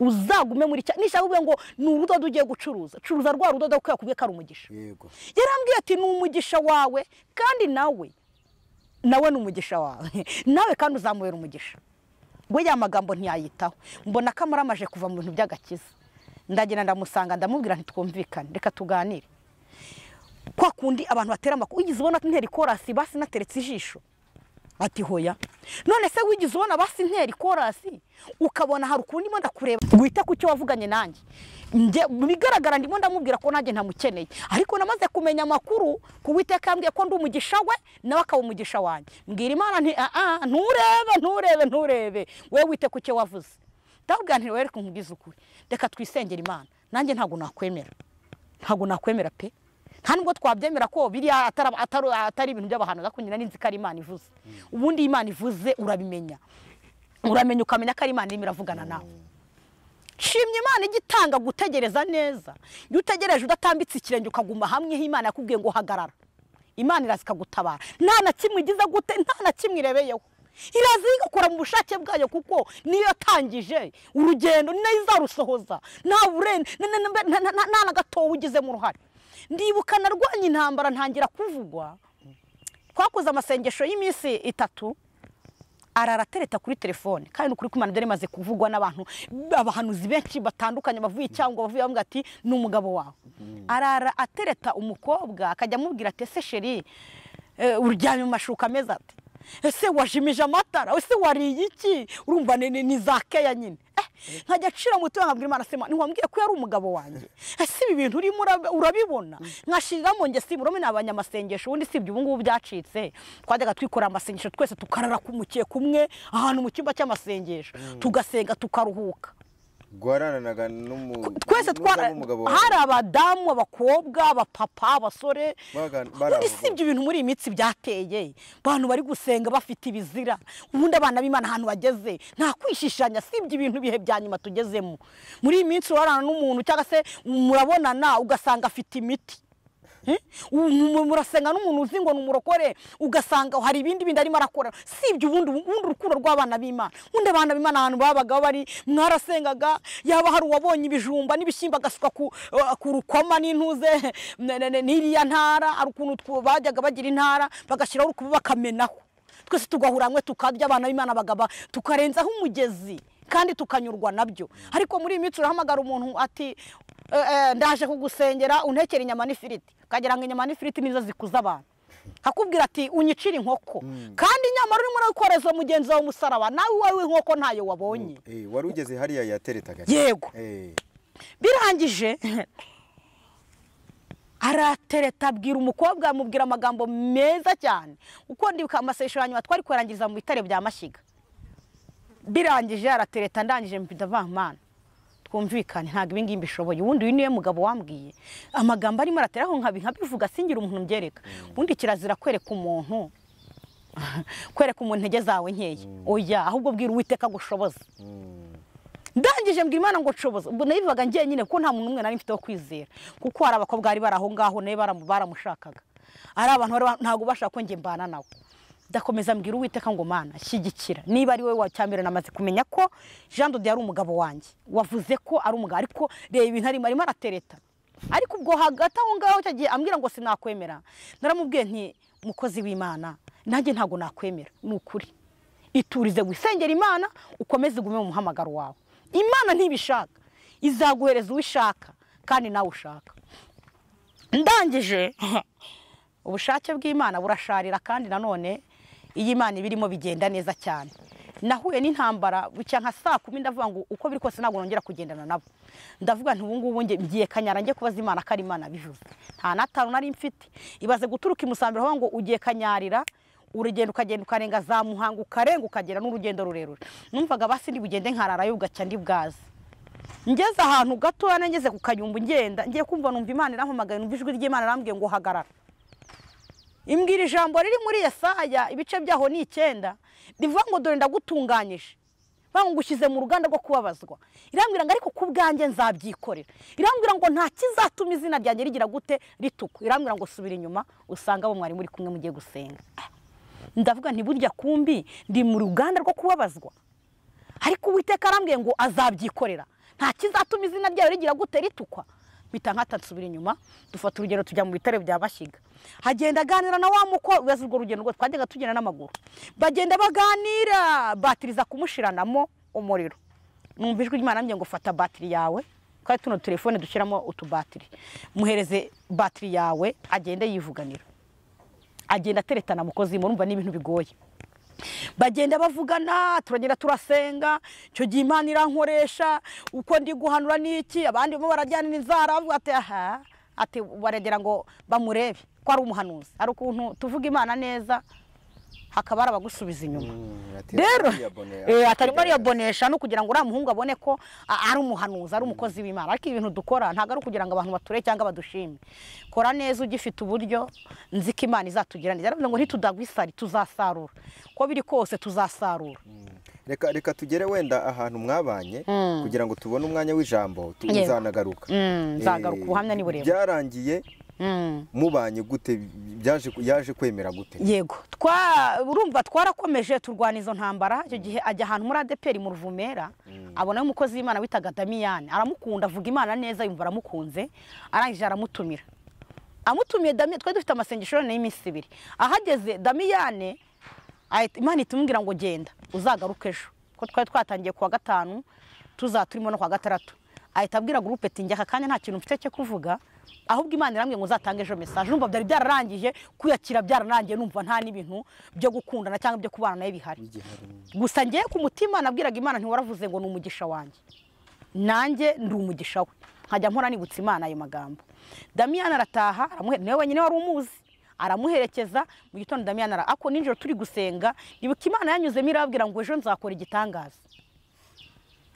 Speaker 1: Uzagume muri cya nishaka kuvuga ngo ni urudodo ugiye gucuruza, curuza rwa rudodo kuko yakubwiye ko ari umugisha.
Speaker 3: Yego.
Speaker 1: Yarambwiye ati ni umugisha wawe kandi nawe ni umugisha wawe nawe kandi uzamubera umugisha. We ya magambo ntiyayitaho. Mbona ko amaramaje kuva mu bintu by'agakiza. Ndagenda ndamusanga ndamubwira nti twumvikane, reka tuganire. Kwa kundi abantu batera amakuru, wigeze ubona ntera ikorasi basi nateretse ijisho? Ati hoya. None se wigeze ubona basi ntera ikorasi ukabona hari ukundi ndimo ndakureba wita ku cyo wavuganye nanjye? Nge bigaragara ndimo ndamubwira ko nanjye ntamukeneye, ariko namaze kumenya amakuru ku Uwiteka yambwiye ko ndi umugisha we nawe akaba umugisha wanjye. Mbwira Imana nti nturebe nturebe nturebe, wewe wite ku cyo wavuze. Ndabwira nti wewe reka nkubwize ukuri, reka twisengere Imana, nanjye ntabwo nakwemera, ntabwo nakwemera pe. Nta nubwo twabyemera ko biriya atari ibintu by'abahanuzi, ariko nyina ninzi ko ari Imana ivuze. Ubundi Imana ivuze urabimenya, uramenya ukamenya ko ari Imana irimo iravugana nawe. Shimye Imana igitanga gutegereza neza. Iyo utegereje udatambitse ikirenge ukaguma hamwe aho Imana yakubwiye ngo hagarara, Imana iraza ikagutabara. Nta na kimwe igize gute, nta na kimwe irebeyeho, iraza igakora mu bushake bwayo, kuko niyo yatangije urugendo ni nayo izarusohoza. Nta na gato ugizemo uruhare. Ndibuka narwanye intambara ntangira kuvugwa, twakoze amasengesho y'iminsi 3, araratereta kuri telefone, kandi ukuri kw'Imana byari bimaze kuvugwa n'abantu abahanuzi benshi batandukanye bavuye cyangwa bavuye bamwe ati ni umugabo wawe. Arara atereta umukobwa akajya amubwira ati ese sheri uryamye mu mashuka ameze ati, ese wajimije amatara, ese wariye iki? Urumva ni za keya nyine. Nkajya acira mutima nkabwira Imana sema ntiwambwiye ko yari umugabo wanjye, ese ibi bintu urimo urabibona? Nkashiriramo nge si burome n'abanyamasengesho, ubundi sibyo ubu ngubu byacitse. Twajyaga twikora amasengesho twese tukarara ku mukeka umwe ahantu mu cyumba cy'amasengesho, tugasenga tukaruhuka.
Speaker 3: Gwarananaga
Speaker 1: twese hari abadamu, abakobwa, abapapa, abasore. Ubundi sibyo ibintu muri iyi minsi byateye, abantu bari gusenga bafite ibizira. Ubundi abana b'Imana ahantu bageze nta kwishishanya, sibyo ibintu bihe bya nyuma tugezemo. Muri iyi minsi urarana n'umuntu cyangwa se murabonana ugasanga afite imiti, murasenga n'umuntu uzi ngo ni umurokore ugasanga hari ibindi bindi arimo arakora. Sibyo ubundi urukundo rw'abana b'Imana. Ubundi abana b'Imana ahantu babaga bari mwarasengaga, yaba hari uwabonye ibijumba n'ibishyimbo agasuka ku rukoma n'intuze n'iriya ntara, ari ukuntu bajyaga bagira intara bagashyiraho urukubo bakamenaho, twese tugahura hamwe tukarya, abana b'Imana bagaba tukarenzaho umugezi kandi tukanyurwa nabyo. Ariko muri iyi minsi urahamagara umuntu ati ndaje kugusengera untekere inyama n'ifiriti, ukagira ngo inyama n'ifiriti nizo zikuza abantu, akubwira ati unyicire inkoko, kandi nyamara urimo urakoreza mugenzi wawe umusaraba, nawe iwawe inkoko ntayo wabonye.
Speaker 3: Wari ugeze hariya yateretaga.
Speaker 1: Yego. Birangije aratereta abwira umukobwa, amubwira amagambo meza cyane. Uko ndibuka amasengesho ya nyuma twari kurangiza mu bitare bya Mashyiga, birangije aratereta, ndangije mpita Mana twumvikane, ntabwo ibi ngibi mbishoboye. Ubundi uyu niwe mugabo wambwiye amagambo arimo arateraho nkabivuga singira umuntu mbyereka. Ubundi kirazira kwereka umuntu intege zawe nkeya, oya, ahubwo bwira Uwiteka gushoboza. Ndangije mbwira Imana ngo nshoboza. Ubwo nabivugaga njye nyine kuko nta muntu umwe nari mfite wo kwizera, kuko hari abakobwa bari bari aho ngaho nawe baramushakaga, ari abantu ntabwo bashaka ko njye mbana nawe. Ndakomeza mbwira Uwiteka ngo Mana shyigikira, niba ari wowe wa cyambere namaze kumenya ko Jean de Dieu ari umugabo wanjye, wavuze ko ari umugabo, ariko reba ibintu arimo aratereta. Ariko ubwo hagati aho ngaho cyagiye ambwira ngo sinakwemera, naramubwiye nti mukozi w'Imana nanjye ntabwo nakwemera, ni ukuri iturize gusengera Imana ukomeze ugume mu muhamagaro wawe. Imana ntibishaka izaguhereza uwishaka kandi nawe ushaka. Ndangije ubushake bw'Imana burasharira, kandi nanone iyi Imana ibirimo bigenda neza cyane. Nahuye n'intambara bucya nka saa 10, ndavuga ngo uko biri kose ntabwo nongera kugendana nabo. Ndavuga nti ubu ngubu ngiye Kanyara njye kubaza Imana ko ari Imana bivuze. Nta natanu nari mfite. Ibaze guturuka i Musambira aho ngo ugiye Kanyarira, urugendo ukagenda ukarenga za Muhanga ukarenga ukagera n'urugendo rurerure. Numvaga basi ndi bugende nkararayo ugacya ndi bwaze. Ngeze ahantu gatoya nageze ku Kayumbu ngenda ngiye kumva numva Imana irampamagaye, numva ijwi ry'Imana irambwiye ngo hagarara. Imbwira ijambo riri muri Yesaya ibice byaho ni 9 rivuga ngo dore ndagutunganyije, bangushyize mu ruganda rwo kubabazwa. Irambwira ngo ariko ku bwanjye nzabyikorera. Irambwira ngo nta kizatuma izina ryanjye rigira gute rituku. Irambwira ngo subira inyuma usanga abo mwari muri kumwe mugiye gusenga. Ndavuga nti burya kumbi ndi mu ruganda rwo kubabazwa, ariko Uwiteka arambwiye ngo azabyikorera, nta kizatuma izina ryawe rigira gute ritukwa. Mpita nkatansubira inyuma, dufata urugendo tujya mu bitare bya Bashyiga. Hagenda aganira na wa muko ubaza urwo rugendo rwo twajyaga tugenda n'amaguru. Bagenda baganira batiriza kumushiranamo umuriro. Numva ijwi ry'Imana ambwiye ngo fata batiri yawe, kandi tuno telefone dushyiramo utubatiri, muhereze batiri yawe agende yivuganira. Agenda ateretana mukozi, murumva n'ibintu bigoye. Bagenda bavugana, turagenda turasenga. Icyo gihe Imana irankoresha uko ndi guhanura n'iki, abandi bo barajyana n'inzara bavuga ati aha, ati baregera ngo bamurebe ko ari umuhanuzi. Ari ukuntu tuvuga Imana neza hakaba ari abagusubiza inyuma. Rero atarimo ariyabonesha no kugira ngo uriya muhungu abone ko ari umuhanuzi, ari umukozi w'Imana. Ariko ibintu dukora ntabwo ari ukugira ngo abantu bature cyangwa badushime. Kora neza ugifite uburyo, nzi ko Imana izatugira neza. Yaravuze ngo ntitudagwa isari tuzasarura, ko biri kose tuzasarura.
Speaker 3: Reka tugere wenda ahantu mwabanye kugira ngo tubone umwanya w'ijambo, tuzanagaruka.
Speaker 1: Nzagaruka, ubuhamya ni burebure.
Speaker 3: Byarangiye mubanye gute? Yaje kwemera gute?
Speaker 1: Yego, urumva twarakomeje turwana izo ntambara. Icyo gihe ajya ahantu muri ADPR mu Ruvumera, abona umukozi w'Imana witaga Damiyane, aramukunda, avuga Imana neza, yumva aramukunze, arangije aramutumira. Amutumiye Damiyane, twari dufite amasengesho y'iminsi 2. Ahageze Damiyane, Imana itumubwira ngo genda uzagaruke ejo, ko twari twatangiye kuwa 5 tuzaturimo no kuwa 6. Ahita abwira groupe ati njye aka kanya nta kintu mfite cyo kuvuga, ahubwo Imana irambwiye ngo uzatange ejo message. Numva byari byararangije kuyakira, byararangiye, numva nta n'ibintu byo gukundana cyangwa byo kubana naye bihari. Gusa ngiye ku mutima nabwiraga Imana nti waravuze ngo ni umugisha wanjye, nanjye ndi umugisha we, nkajya mpora nibutsa Imana ayo magambo. Damiyane arataha, niwe wenyine wari umuzi, aramuherekeza. Mu gitondo Damiyane ako nijoro turi gusenga, nibuka Imana yanyuzemo irababwira ngo ejo nzakora igitangaza.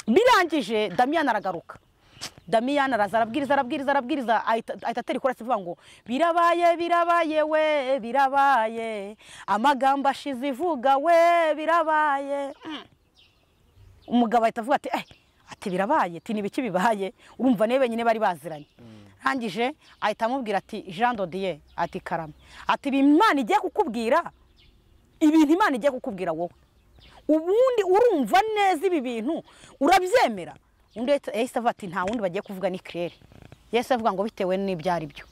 Speaker 1: Birangije Damiyane aragaruka. Damiyane araza arabwiriza arabwiriza arabwiriza, ahita atera ikorasi ivuga ngo birabaye birabaye we birabaye, amagambo ashize ivuga we birabaye. Umugabo ahita avuga ati ati birabaye, ati nibiki bibaye? Urumva niwe wenyine bari baziranye. Arangije ahita amubwira ati Jean Dodier, ati karame, ati Imana igiye kukubwira ibintu, Imana igiye kukubwira wowe ubundi urumva neza ibi bintu urabyemera? Undi yahise avuga ati nta wundi bagiye kuvuga ni Claire. Yahise avuga ngo bitewe n'ibyo ari byo.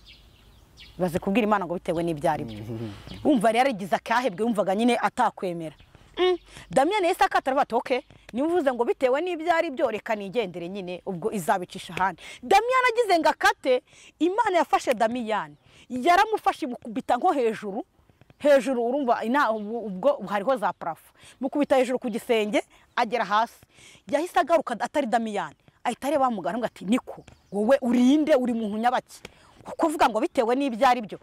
Speaker 1: Baze kubwira Imana ngo bitewe n'ibyo ari byo. Wumva rero yarigize akahebwe, wumvaga nyine atakwemera. Damiyane yahise akata aravuga ati okay, nivuze ngo bitewe n'ibyo ari byo reka nigendere nyine, ubwo izabicisha ahandi. Damiyane agize ngo akate, Imana yafashe Damiyane, yaramufashe imukubita nko hejuru hejuru, urumva ubwo hariho za parafo, mukubita hejuru ku gisenge agera hasi. Yahise agaruka atari Damiyane, ahita areba muganga ati niko wowe urinde, uri muntu nyabaki kuko uvuga ngo bitewe n'ibyo ari byo.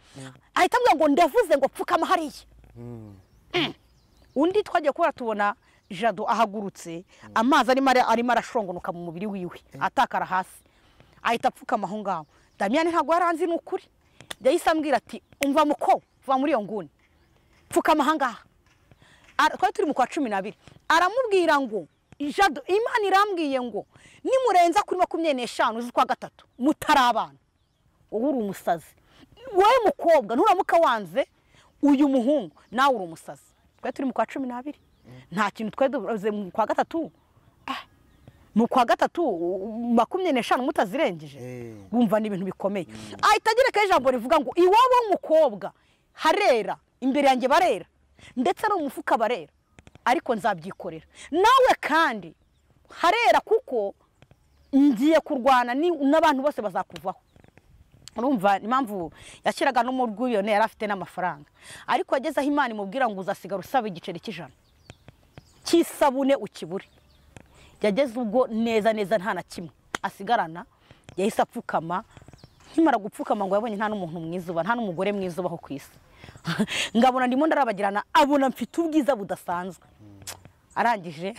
Speaker 1: Ahita ambwira ngo ndavuze ngo pfukama hariya. Undi twagiye kubara tubona Jado ahagurutse, amazi arimo arashongonoka mu mubiri wiwe, atakara hasi, ahita apfukama aho ngaho. Damiyane ntabwo yaranzi ni ukuri. Yahise ambwira ati umva muko, va muri iyo nguni, pfukama aha ngaha. Twari turi mu kwa 12. Aramubwira ngo Jado, Imana irambwiye ngo nimurenza kuri 25 z'ukwa 3 mutarabana, wowe uri umusazi, wowe mukobwa nturamuka wanze uyu muhungu nawe uri umusazi. Twari turi mu kwa 12, nta kintu twari duze mu kwa 3. Mu kwa 3 25 mutazirengeje, wumva ni ibintu bikomeye. Ahita agereka ijambo rivuga ngo iwabo w'umukobwa harera, imbere yanjye barera, ndetse no mu mufuka barera, ariko nzabyikorera. Nawe kandi harera kuko ngiye kurwana n'abantu bose bazakuvaho. Urumva impamvu yashyiraga no mu rw'iyone, yari afite n'amafaranga, ariko ageze aho Imana imubwira ngo uzasigara usaba igiceri cy'ijana cy'isabune ukibure. Yageze ubwo neza neza nta na kimwe asigarana, yahise apfukama. Nkimara gupfukama ngo yabonye nta n'umuntu mwiza uba, nta n'umugore mwiza ubaho ku isi. Ngabona ndimo ndarabagirana, abona mfite ubwiza budasanzwe. Arangije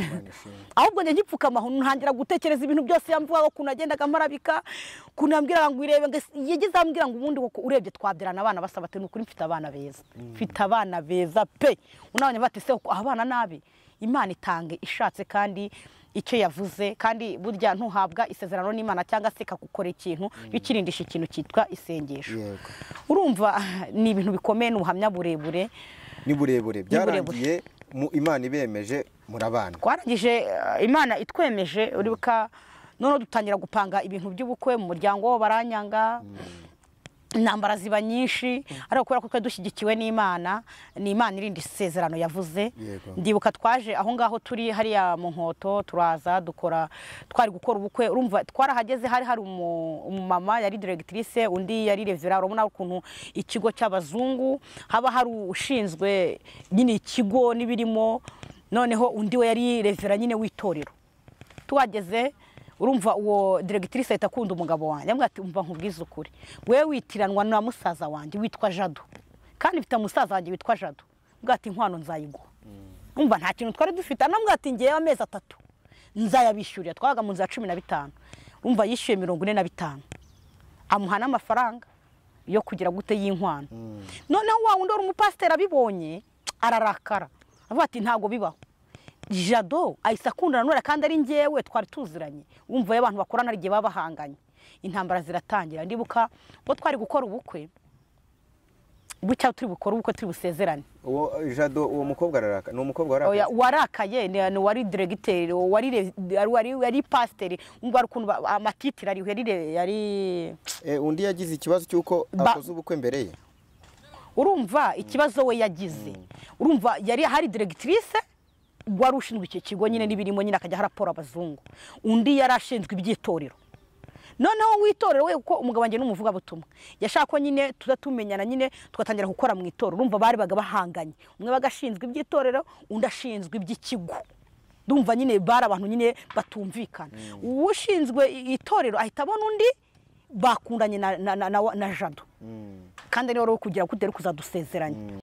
Speaker 1: ahubwo njye ngipfukama ntangira gutekereza ibintu byose yamvugaga, ukuntu agendaga amparabika, ukuntu yambwiraga ngo irebe, yageze ambwira ngo ubundi urebye twabyarana abana basaba ati nukuri mfite abana beza, mfite abana beza pe. Unabonye bati se abana nabi, Imana itange ishatse kandi icyo yavuze, kandi burya ntuhabwa isezerano n'Imana cyangwa se ikakukora ikintu bikirindisha ikintu cyitwa isengesho. Urumva ni ibintu bikomeye, n'ubuhamya burebure,
Speaker 3: ni burebure byarangiye Imana ibemeje murabana.
Speaker 1: Twarangije Imana itwemeje, uribuka none dutangira gupanga ibintu by'ubukwe mu muryango baranyanga, intambara ziba nyinshi, ariko kubera ko twe dushyigikiwe n'Imana, ni Imana irindi isezerano yavuze. Ndibuka twaje aho ngaho turi hariya mu Nkoto, turaza dukora, twari gukora ubukwe. Urumva twarahageze hari hari umumama yari directrice, undi yari revera. Urabona ukuntu ikigo cy'abazungu haba hari ushinzwe nyine ikigo n'ibirimo, noneho undi we yari revera nyine w'itorero. Tuhageze urumva uwo directrice ahita akunda umugabo wanjye, amubwira ati umva nkubwize ukuri, wewe witiranwa na musaza wanjye witwa Jado, kandi mfite musaza wanjye witwa Jado. Mbwira ati inkwano nzayiguha. Umva nta kintu twari dufite, anambwira ati ngewe amezi 3 nzayabishyurira. Twabaga mu nzu ya 15, urumva yishyuye 45, amuha n'amafaranga yo kugira gute y'inkwano. Noneho wa wundi wari umupasiteri abibonye ararakara, avuga ati ntago bibaho, Jado ahise akundana none kandi ari njyewe twari tuziranye. Umva abantu bakorana igihe babahanganye, intambara ziratangira. Ndibuka ngo twari gukora ubukwe, bucya turi bukora ubukwe turi busezerane.
Speaker 3: Uwo Jado, uwo mukobwa araraka, ni umukobwa warakaye?
Speaker 1: Oya, warakaye ni wari directeur, wari pasteur. Umva ukuntu amatitira ari yari
Speaker 3: undi yagize ikibazo cyuko akoze ubukwe mbere ye.
Speaker 1: Urumva ikibazo we yagize, urumva yari hari directrice wari ushinzwe iki kigo nyine n'ibirimo nyine, akajya haraporo abazungu, undi yarashinzwe iby'itorero. Noneho w'itorero we, kuko umugabo wanjye n'umuvuga butumwa, yashaka ko nyine tuza tumenyana nyine tugatangira gukora mu itorero. Urumva bari baga bahanganye, umwe bagashinzwe iby'itorero, undi ashinzwe iby'ikigo. Ndumva nyine bari abantu nyine batumvikana. Ushinzwe itorero ahita abona undi bakundanye na Jado, kandi niwe wari kugira kudere kuzadusezeranya.